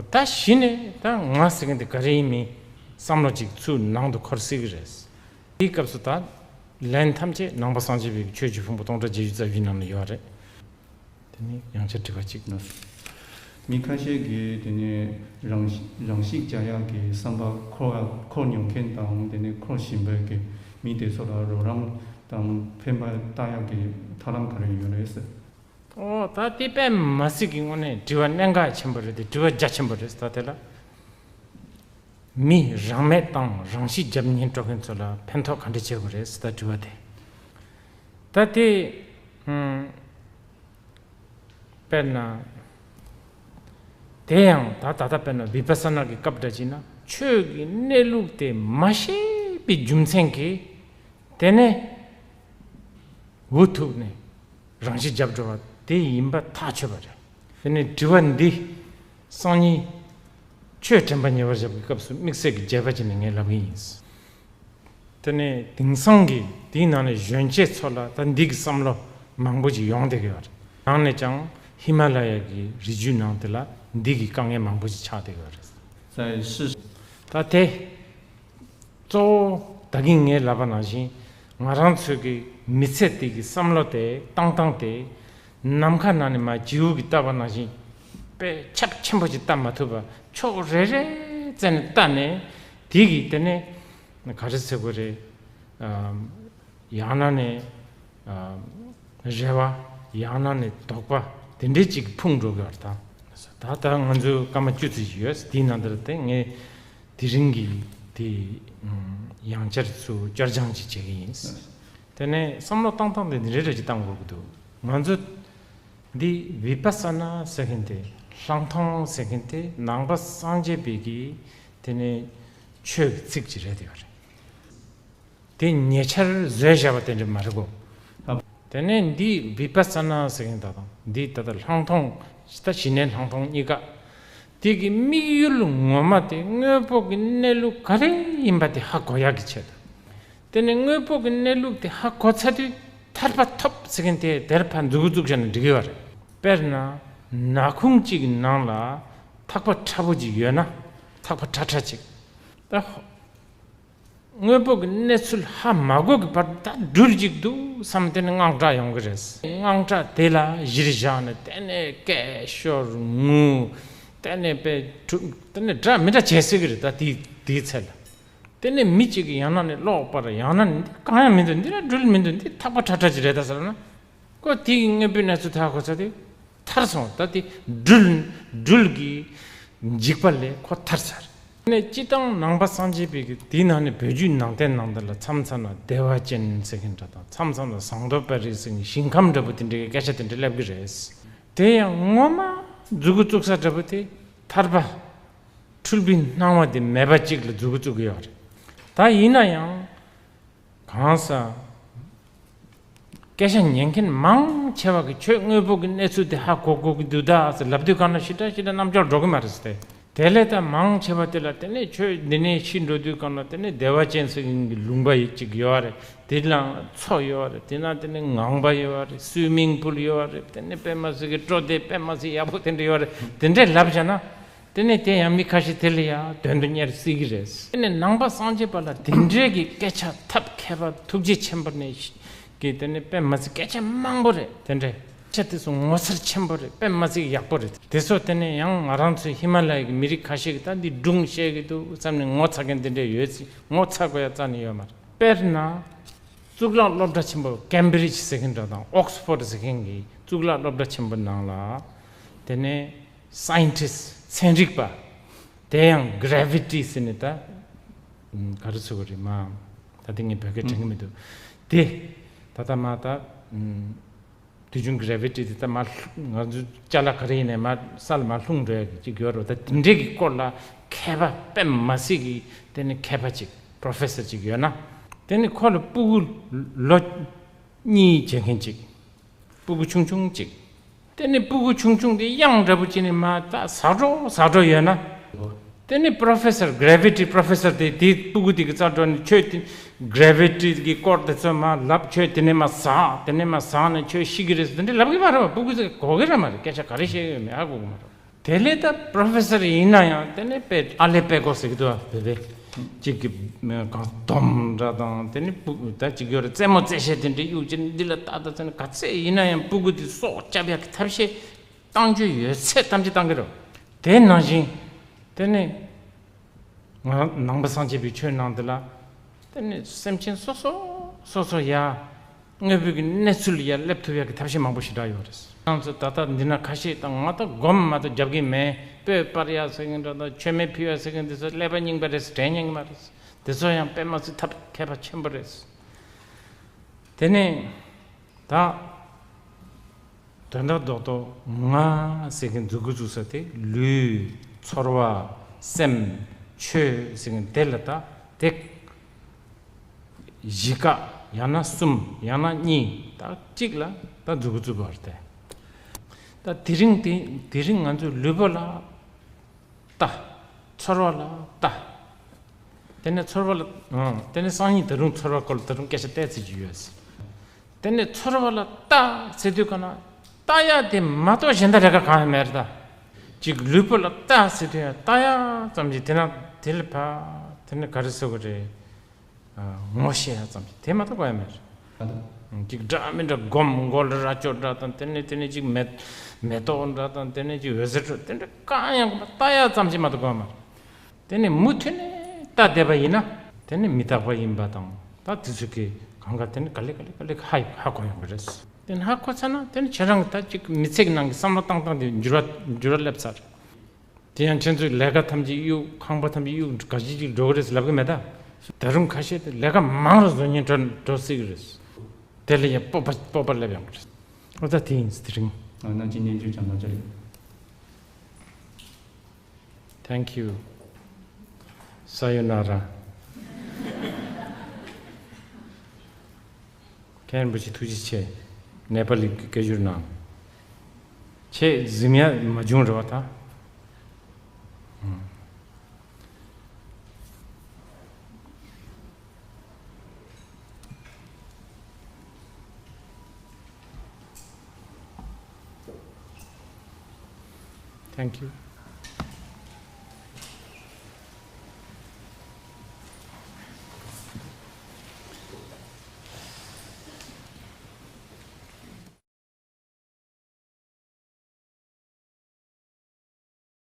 ད་གཞི་ནས་ད་ང་ཟེར་མཁན་དེ་ག་རེ་ཡིན་མིན་བསམ་བློ་ཅིག་ཚུར་ནང་དུ་འཁོར་སྲིད་གི་རེད། དེའི་སྐབས་སུ་ད་ལན་ཐམས་ཅད་ནང་པ་སངས་རྒྱས་པའི་ཆོས་ཀྱི་ཕུང་པོ་སྟོང་ཕྲག་བརྒྱད་ཅུ་རྩ་བཞི་ནང་ལ་ཡོད་རེད། དེ་ནི་ཡང་བསྐྱར་དྲི་བ་གཅིག་ན། མི་ཁ་ཤས་ཀྱིས་དེ་ནི་རང་རང་ཤི་རྒྱག་ཡག་གི་བསམ་པ་འཁོར་བ་འཁོར་མྱོང་མཁན་དང་དེ་ནི་འཁོར་བཞིན་པའི་གི་མི་དེ་ཚོ་ལ་རོགས་རམ་དང་ཕན་པ་བཏགས་ཡག་གི་ཐབས་ལམ་ག་རེ་ཡོད་རེད་ཟེར། ཨོ་ད་དེ་དཔེ་མི་སྲིད་ཀྱི་དངོས་གནས་དྲི་བ་གནད་འགག་ཆེན་པོ་རེད་དེ། དྲི་བ་རྒྱ་ཆེན་པོ་རེད་ད་དེ་ལ། མི་རང་མེད་དང་རང་ཤི་རྒྱབ་ཉེན་སྤྲོ་མཁན་ཚོ་ལ་ཕན་ཐོགས་ག་འདྲ་བྱེད་དགོས་རེད་ཟེར་ད་དྲི་བ་དེ། ད་དེ་ཨུམ། དཔེར་ན། དེ་ཡང་ད་ད་ལྟ་དཔེར་ན་བི་པ་ས་ན་གི་སྐབས་འདྲ་ཅིག་ན་ཆོས་ཀྱི་གནས་ལུགས་དེ་མ་ཤེས་པའི་རྒྱུ་མཚན་གྱིས་དེ་ནས་འུ་ཐུག་ནས་རང་ཤི་རྒྱབ་འགྲོ་བ་དེ་ཡིན་པ་ཐག་ཆོད་པ་རེད། དེ་ནས་དྲི་བ་འདི་སང་ཉིན་ཆོས་དྲན་པ་ཉེ་བར་བཞག་གི་སྐབས་སུ་དམིགས་བསལ་གྱི་རྒྱས་པ་བྱས་ནས་ངས་ལབ་གི་ཡིན། དེ་ནས་དེང་སང་གི་དེའི་ནང་ནས་གཞོན་སྐྱེས་ཚོ་ལ་ད་འདི་གི་བསམ་བློ་མང་པོ་ཞིག་ཡོང་བསྡད་ཀྱི་ཡོད་རེད། ནང་ནས་ཀྱང་ཧི་མ་ལ་ཡ་གི་རི་རྒྱུད་ནང་དེ་ལ་འདི་གི་དཀའ་ངལ་མང་པོ་ཞིག་ཆགས་བསྡད་ཀྱི་ཡོད་རེད། ད་དེ་གཙོ་བོ་ད་གིན་ངས་ལབ་པ་ནང་བཞིན་ང་རང་ཚོའི་གི་མི་ཚེ་དེ་གི་བསམ་བློ་དེ་བཏང་སྟངས་དེ་ནམ་མཁའ་ནང་ནས་མར་བྱིའུ་གི་བལྟ་བ་ནང་བཞིན་དཔེ་ཁྱབ་ཆེན་པོ་ཞིག་བལྟ་མ་ཐུབ་པ་ཕྱོགས་རེ་རེ་བཙལ་ནས་བལྟ་ནས་དེ་གི་དེ་ནས་ག་རེ་ཟེར་དགོས་རེད། ཨམ། ཡང་ན་ནས་ཨམ། རེ་བ། ཡང་ན་ནས་དོགས་པ་དེ་འདྲའི་ཅིག་ཕུང་འགྲོ་གི་བར་དང་། ད་ལྟ་ང་ཚོའི་སྐར་མ་བཅུ་ཙམ་ཞིག་ཡོད། དེའི་ནང་དེར་དེ་ངས་དེ་རིང་གི་དེ་ཡང་བསྐྱར་ཚུར་བསྐྱར་སྦྱང་ཅིག་བྱེད་ཀྱི་ཡིན། དེ་ནས་བསམ་བློ་བཏང་སྟངས་དེ་འདི་འདྲའི་འདྲ་ཅིག་བཏང་དགོས་ཀྱི་འདུག་ང་ཚོ་འདི་བི་པ་ས་ན་ཟེར་མཁན་དེ་ལྷག་མཐོང་ཟེར་མཁན་དེ་ནང་པ་སངས་རྒྱས་པའི་གི་དེ་ནས་ཆོས་ཀྱི་ཚིག་ཅིག་རེད་དེ་ཡོད་རེད། དེ་ཉེ་ཆར་བཟོས་བཞག་པ་དེ་འདྲ་མ་རེད་གོ། དེ་ནས་འདི་བི་པ་ས་ན་ཟེར་མཁན་ད་དང་འདི་ད་ལྟ་ལྷག་མཐོང་ད་གཞི་གནས་ལྷག་མཐོང་གཉིས་ཀ་དེ་གི་དམིགས་ཡུལ་ངོ་མ་དེ་དངོས་པོ་གི་གནས་ལུགས་ག་རེ་ཡིན་པ་དེ་ཧ་གོ་ཡག་གི་ཆེད་དུ། དེ་ནས་དངོས་པོ་གི་གནས་ལུགས་དེ་ཧ་གོ་ཚར་དུས་ཐར་པ་ཐོབ་ཟེར་མཁན་དེ་དེར་ཕར་མཛུབ་གུ་བཙུགས་བཞག་ན་འགྲིག་གི་ཡོད་རེད། དཔེར་ན་ནག་ཁུང་གཅིག་གི་ནང་ལ་ཐག་པ་ཕྲ་པོ་ཅིག་ཡོད་ན་ཐག་པ་ཕྲ་ཕྲ་ཅིག་ད། དངོས་པོ་གི་གནས་ཚུལ་ཧ་མ་གོ་གི་བར་ད་སྦྲུལ་ཅིག་འདུག་བསམ་དེ་ནས་དངངས་སྐྲག་ཡོང་གི་རེད། དངངས་སྐྲག་དེ་ལ་གཞིར་བཞག་ནས་དེ་ནས་སྐད་ཤོར་ངུ། དེ་ནས་དཔེ་དྲུ་དེ་ནས་འདྲ་མི་འདྲ་བྱེད་སྲིད་གི་རེད། ད་དེའི་དེའི་ཚེ་ལ་དེ་ནས་མི་གཅིག་གིས་ཡང་ན་ནས་གློག་སྤར། ཡང་ན་ནས་འདི་གང་ཡང་མི་འདུག་འདི་ལ་སྦྲུལ་མི་འདུག་འདི་ཐག་པ་ཁྲ་ཁྲ་ཅིག་རེད་ད་ཟེར་ན། ཁོ་དེ་ཡི་དངོས་པོའི་གནས་ཚུལ་ཐག་གོ་ཚར་དུས་ཐར་སོང་། ད་དེ་སྦྲུལ་སྦྲུལ་གྱི་འཇིགས་པ་ལས་ཁོ་ཐར་ཚར། ནས་སྤྱི་བཏང་ནང་པ་སངས་རྒྱས་པའི་གི་དེའི་ནང་ནས་བོད་བརྒྱུད་ནང་བསྟན་ནང་དེ་ལ་མཚམས་མཚམས་ལ་བདེ་བ་ཅན་ཟེར་མཁན་འདྲ་དང་མཚམས་མཚམས་ལ་ཟངས་མདོག་དཔལ་རི་ཟེར་མཁན་ཞིང་ཁམས་འདྲ་པོ་དེ་འདྲའི་སྐད་ཆ་དེ་འདྲ་སླེབས་ཀྱི་རེད། དེ་ཡང་ངོ་མ་མཛུབ་གུ་བཙུགས་ས་འདྲ་པོ་དེ་ཐར་པ་འཁྲུལ་པའི་སྣང་བ་དེ་མེད་པ་གཅིག་ལ་མཛུབ་གུ་བཙུགས་ཀྱི་ཡོད་རེད། ད་ཡིན་ན་ཡང་། གང་ཟག་སྐད་ཆ་ཉན་མཁན་མང་ཆེ་བ་གིས་ཆོས་དངོས་པོ་གི་གནས་ཚུལ་དེ་ཧ་གོ་གོ་གི་འདུག་ད་ཟེར་ལབ་དུས་གང་ན་ཞེ་དྲག་ཞེ་དྲག་རྣམ་འགྱུར་འགྲོ་གི་མ་རེད་ཟེར་ཏེ། དེ་ལས་ད་མང་ཆེ་བ་དེ་ལ་དེ་ནས་ཆོས་འདི་ནས་ཤི་འགྲོ་དུས་གང་ན་དེ་ནས་བདེ་བ་ཅན་ཟེར་གི་ལུང་པ་ཡི་གཅིག་ཡོད་རེད། དེ་ལ་མཚོ་ཡོད་རེད། དེ་ན་དེ་ནས་ངང་པ་ཡོད་རེད། སུའི་མིང་པུལ་ཡོད་རེད། དེ་ནས་དཔེ་མ་སྲིད་གི་སྤྲོ་བདེ་དཔེ་མ་སྲིད་ཡག་པོ་དེ་འདྲ་ཡོད་རེད། དེ་འདྲས་ལབ་བྱས་ན། དེ་ནས་དེ་ཡང་མི་ཁ་ཤས་དེ་ལ་ཡང་དོན་དུ་གཉེར་སྲིད་ཀྱི་རེད། དེ་ནས་ནང་པ་སངས་རྒྱས་པ་ལ་དེ་འདྲའི་གི་སྐད་ཆ་ཐབས་མཁས་པ་ཐུགས་རྗེ་ཆེན་པོ་ནས་གི་དེ་ནས་དཔེ་མ་སྲིད་སྐད་ཆ་མང་པོ་རེད། དེ་འདྲའི་སྐད་ཆ་དེ་ཚོ་ངོ་མཚར་ཆེན་པོ་རེད། དཔེ་མ་སྲིད་ཡག་པོ་རེད། དེ་ཚོ་དེ་ནས་ཡང་ང་རང་ཚོའི་ཧི་མ་ལ་ཡ་གི་མི་རིགས་ཁ་ཤས་ཀྱིས་ད་འདི་སྒྲུང་བཤད་ཀྱི་འདུག་བསམ་ནས་ངོ་ཚ་མཁན་དེ་འདྲས་ཡོད་ཚེ་ངོ་ཚ་དགོས་ཡ་རྩ་ནས་ཡོད་མ་རེད། དཔེར་ན། གཙུག་ལག་སློབ་གྲྭ་ཆེན་པོ་ཀེམ་བི་རིཇ་ཟེར་མཁན་འདྲ་དང་ཨོག་སི་ཕོར་ཌི་ཟེར་མཁན་གྱི་གཙུག་ལག་སློབ་གྲྭ་ཆེན་པོ་ནང་ལ་དེ་ནས་སའིན་ཊིསི་ཚན་རིག་པ་དེ་ཡང་གྷི་རེ་ཝི་ཊི་ཟེར་ནས་ད་ག་རེ་ཟེར་དགོས་རེད་མ། ད་དེ་ངས་བོད་སྐད་དྲན་གྱི་མི་འདུག་དེ་ད་ལྟ་མ་ད་དུས་རྒྱུན་གྷི་རེ་ཝི་ཊི་དེ་ད་མ་ང་ཚོ་ཅ་ལག་ག་རེ་ཡིན་ནའི་མ་ས་ལ་མ་ལྷུང་འགྲོ་ཡ་གི་ཅིག་ཡོད་རེད། ད་དེ་འདྲས་ཀྱི་སྐོར་ལ་མཁས་པ་དཔེ་མ་སྲིད་ཀྱི་དེ་ནི་མཁས་པ་ཅིག་པོ་རོ་ཕེ་སར་ཅིག་ཡོད་ན། དེ་ནི་ཁོ་ལ་སྤུ་གུ་ལོ་གཉིས་བྱེད་མཁན་ཅིག་སྤུ་གུ་ཆུང་ཆུང་ཅིག་དེ་ནི་སྤུ་གུ་ཆུང་ཆུང་དེ་གཡང་འདྲ་པོ་ཅིག་ནི་མ་ད་ཟག་འགྲོ་ཟག་འགྲོ་ཡོད་ན། དེ་ནི་པོ་རོ་ཕེ་སར་གྷི་རེ་ཝི་ཊི་པོ་རོ་ཕེ་སར་དེ་དེ་སྤུ་གུ་དེ་གི་རྩར་འགྲོ་ནས་ཁྱོད་དེ་གྷི་རེ་ཝི་ཊི་གི་སྐོར་དེ་ཚོ་མ་ལབ། ཁྱོད་དེ་ནས་མ་ཟག་དེ་ནས་མ་ཟག་ནས་ཁྱོད་ཤི་གི་རེད་ཟེར་དེ་འདྲ་ལབ་གི་མ་རེད་པ། སྤུ་གུ་ཚོ་གོ་གི་ར་མ་རེད། སྐད་ཆ་ག་རེ་བཤད་ཡོད་མེད་ཧ་གོ་གི་མ་རེད། དེ་ལས་ད་པོ་རོ་ཕེ་སར་ཡིན་ན་ཡང་དེ་ནས་དཔེ་ཨ་ལེ་པེ་ཀོ་ཟེར་གི་འདུག་བ། བོད་པའི་གཅིག་གི་གང་སྡོམ་འདྲ་དང་དེ་ནས་སྤུ་ད་གཅིག་ཡོད་རེད། རྩེད་མོ་རྩེད་བྱེད་དེ་འདྲ་གཡུག་ཅིག་འདི་ལ་ལྟ་ད་ཚེ་ན་ག་ཚད་ཡིན་ན་ཡང་སྤུ་གུ་དེ་སྲོག་སྐྱབས་ཡག་གི་ཐབས་ཤེས་བཏང་རྒྱུ་ཡོད་ཚད་ཐམས་ཅད་བཏང་གི་རེད། དེ་ནང་བཞིན་དེ་ནས་ང་ནང་པ་སངས་རྒྱས་པའི་ཆོས་ནང་དེ་ལ་དེ་ནས་སེམས་ཅན་སོ་སོ་སོ་སོ་ཡ། དངོས་པོའི་གི་གནས་ཚུལ་ཡར་སླེབས་ཐུབ་ཡག་གི་ཐབས་ཤེས་མང་པོ་ཞེ་དྲག་ཡོད་རེད། ཁྱེད་རང་ཚོ་ད་ལྟ་འདི་ན་ཁ་ཤས་དང་ང་ད་སྒོམ་མ་གཏོགས་རྒྱབ་ཀྱི་མེད། སྤོས་སྤར་ཡག་ཟེར་མཁན་འདྲ་དང་མཆོད་མེ་ཕུལ་ཡག་ཟེར་མཁན་འདི་ཚོ་ཀླད་པ་རྙིང་པ་རེད། དྲན་མྱོང་གི་མ་རེད། འདི་ཚོ་ཡང་དཔེ་མ་སྲིད་ཐབས་མཁས་པ་ཆེན་པོ་རེད། དེ་ནས་ད་དོན་དག་རྡོག་རྡོག་ང་ཟེར་མཁན་མཛུབ་གུ་བཙུགས་ས་དེ་ལུས། ཚོར་བ། སེམས། ཆོས་ཟེར་མཁན་དེ་ལ་ད་དེ་བཞི་ཀ་ཡང་ན་གསུམ་ཡང་ན་གཉིས། ད་གཅིག་ལ་ད་མཛུབ་གུ་བཙུགས་པ་རེད་དེ། ད་དེ་རིང་དེ་དེ་རིང་ང་ཚོའི་ལུས་པོ་ལ་ལྟ། ཚོར་བ་ལ་ལྟ། དེ་ནས་ཚོར་བ་ལ་ཨང་། དེ་ནས་སང་ཉིན་ད་རུང་ཚོར་བ་སྐོར་ལ་ད་རུང་སྐད་ཆ་བལྟས་ཚེ་ཅི་ཡོད་ཟེར། དེ་ནས་ཚོར་བ་ལ་ལྟ་ཟེར་དུས་ག་ན་ལྟ་ཡག་དེ་མ་གཏོགས་གཞན་དག་ལས་ཀ་གང་ཡང་མེད་རེད་ད། ཅིག་ལུས་པོ་ལ་ལྟ་ཟེར་དུས་ཡང་ལྟ་ཡག་ཙམ་ཅིག་དེ་ན་དེ་ལ་ཕ་དེ་ནས་ག་རེ་ཟེར་དགོས་རེད། ངོ་ཤེས་ཡག་ཙམ་ཞིག་དེ་མ་གཏོགས་གང་ཡང་མེད་རེད། ཅིག་འདྲ་མི་འདྲ་སྒོམ་མགོ་ལ་རྭ་ཅོ་འདྲ་དང་དེ་ནས་དེ་ནས་ཅིག་མེ་མེ་ཏོག་འདྲ་དང་དེ་ནས་ཅིག་འོད་ཟེར་འཕྲོ་དེ་འདྲ་གང་ཡང་གོ་མ་ལྟ་ཡག་ཙམ་ཞིག་མ་གཏོགས་གང་ཡང་མ་རེད། དེ་ནས་མུ་མཐུད་ནས་ལྟ་བསྡད་པ་ཡིན་ན་དེ་ནས་མི་རྟག་པ་ཡིན་པ་དང་ད་དེ་ཚོ་གི་གང་ག་དེ་ནས་ག་ལེ་ག་ལེ་ག་ལེ་ཧ་ཧ་གོ་ཡོང་གི་རེད། དེ་ནས་ཧ་གོ་ཚར་ན་དེ་ནས་ཁྱེད་རང་གི་ད་ཅིག་མི་ཚེ་གི་ནང་གི་བསམ་བློ་བཏང་སྟངས་དེ་འགྱུར་བ་འགྱུར་བ་སླེབས་ཚར། དེ་ཡང་ཁྱེད་ཚོས་ལས་ཀ་ཐམས་ཅད་གཡུག་ཁང་པ་ཐམས་ཅད་གཡུག་ག་ཅི་ཅིག་འགྲོ་གི་རེད་ལབ་གི་མེད་ད། ད་རུང་ཁ་ཤས་དེ་ལས་ཀ་མང་རུ་བཟོ་མཁན་འགྲོ་འགྲོ་སྲིད་གི་རེད། དེ་ལ་ཡང་སྤོབས་པ་སྤོབས་པ་སླེབས་ཡོང་གི་རེད། ཨོ་ད་དེ་ཡིན་དེ་རིང་། ཨ་ནང་ཅི་ཉན་རྒྱུ་ཅང་ལ་ཅི་རེད། Thank you. Sayonara. མཁན་རིན་པོ་ཆེ་ཐུགས་རྗེ་ཆེ། ནེ་པ་ལི་སྐད་སྒྱུར་གནང་། ཆེས་གཟིམ་ཡ་མ་བྱུང་རེད་བ་ད། Thank you.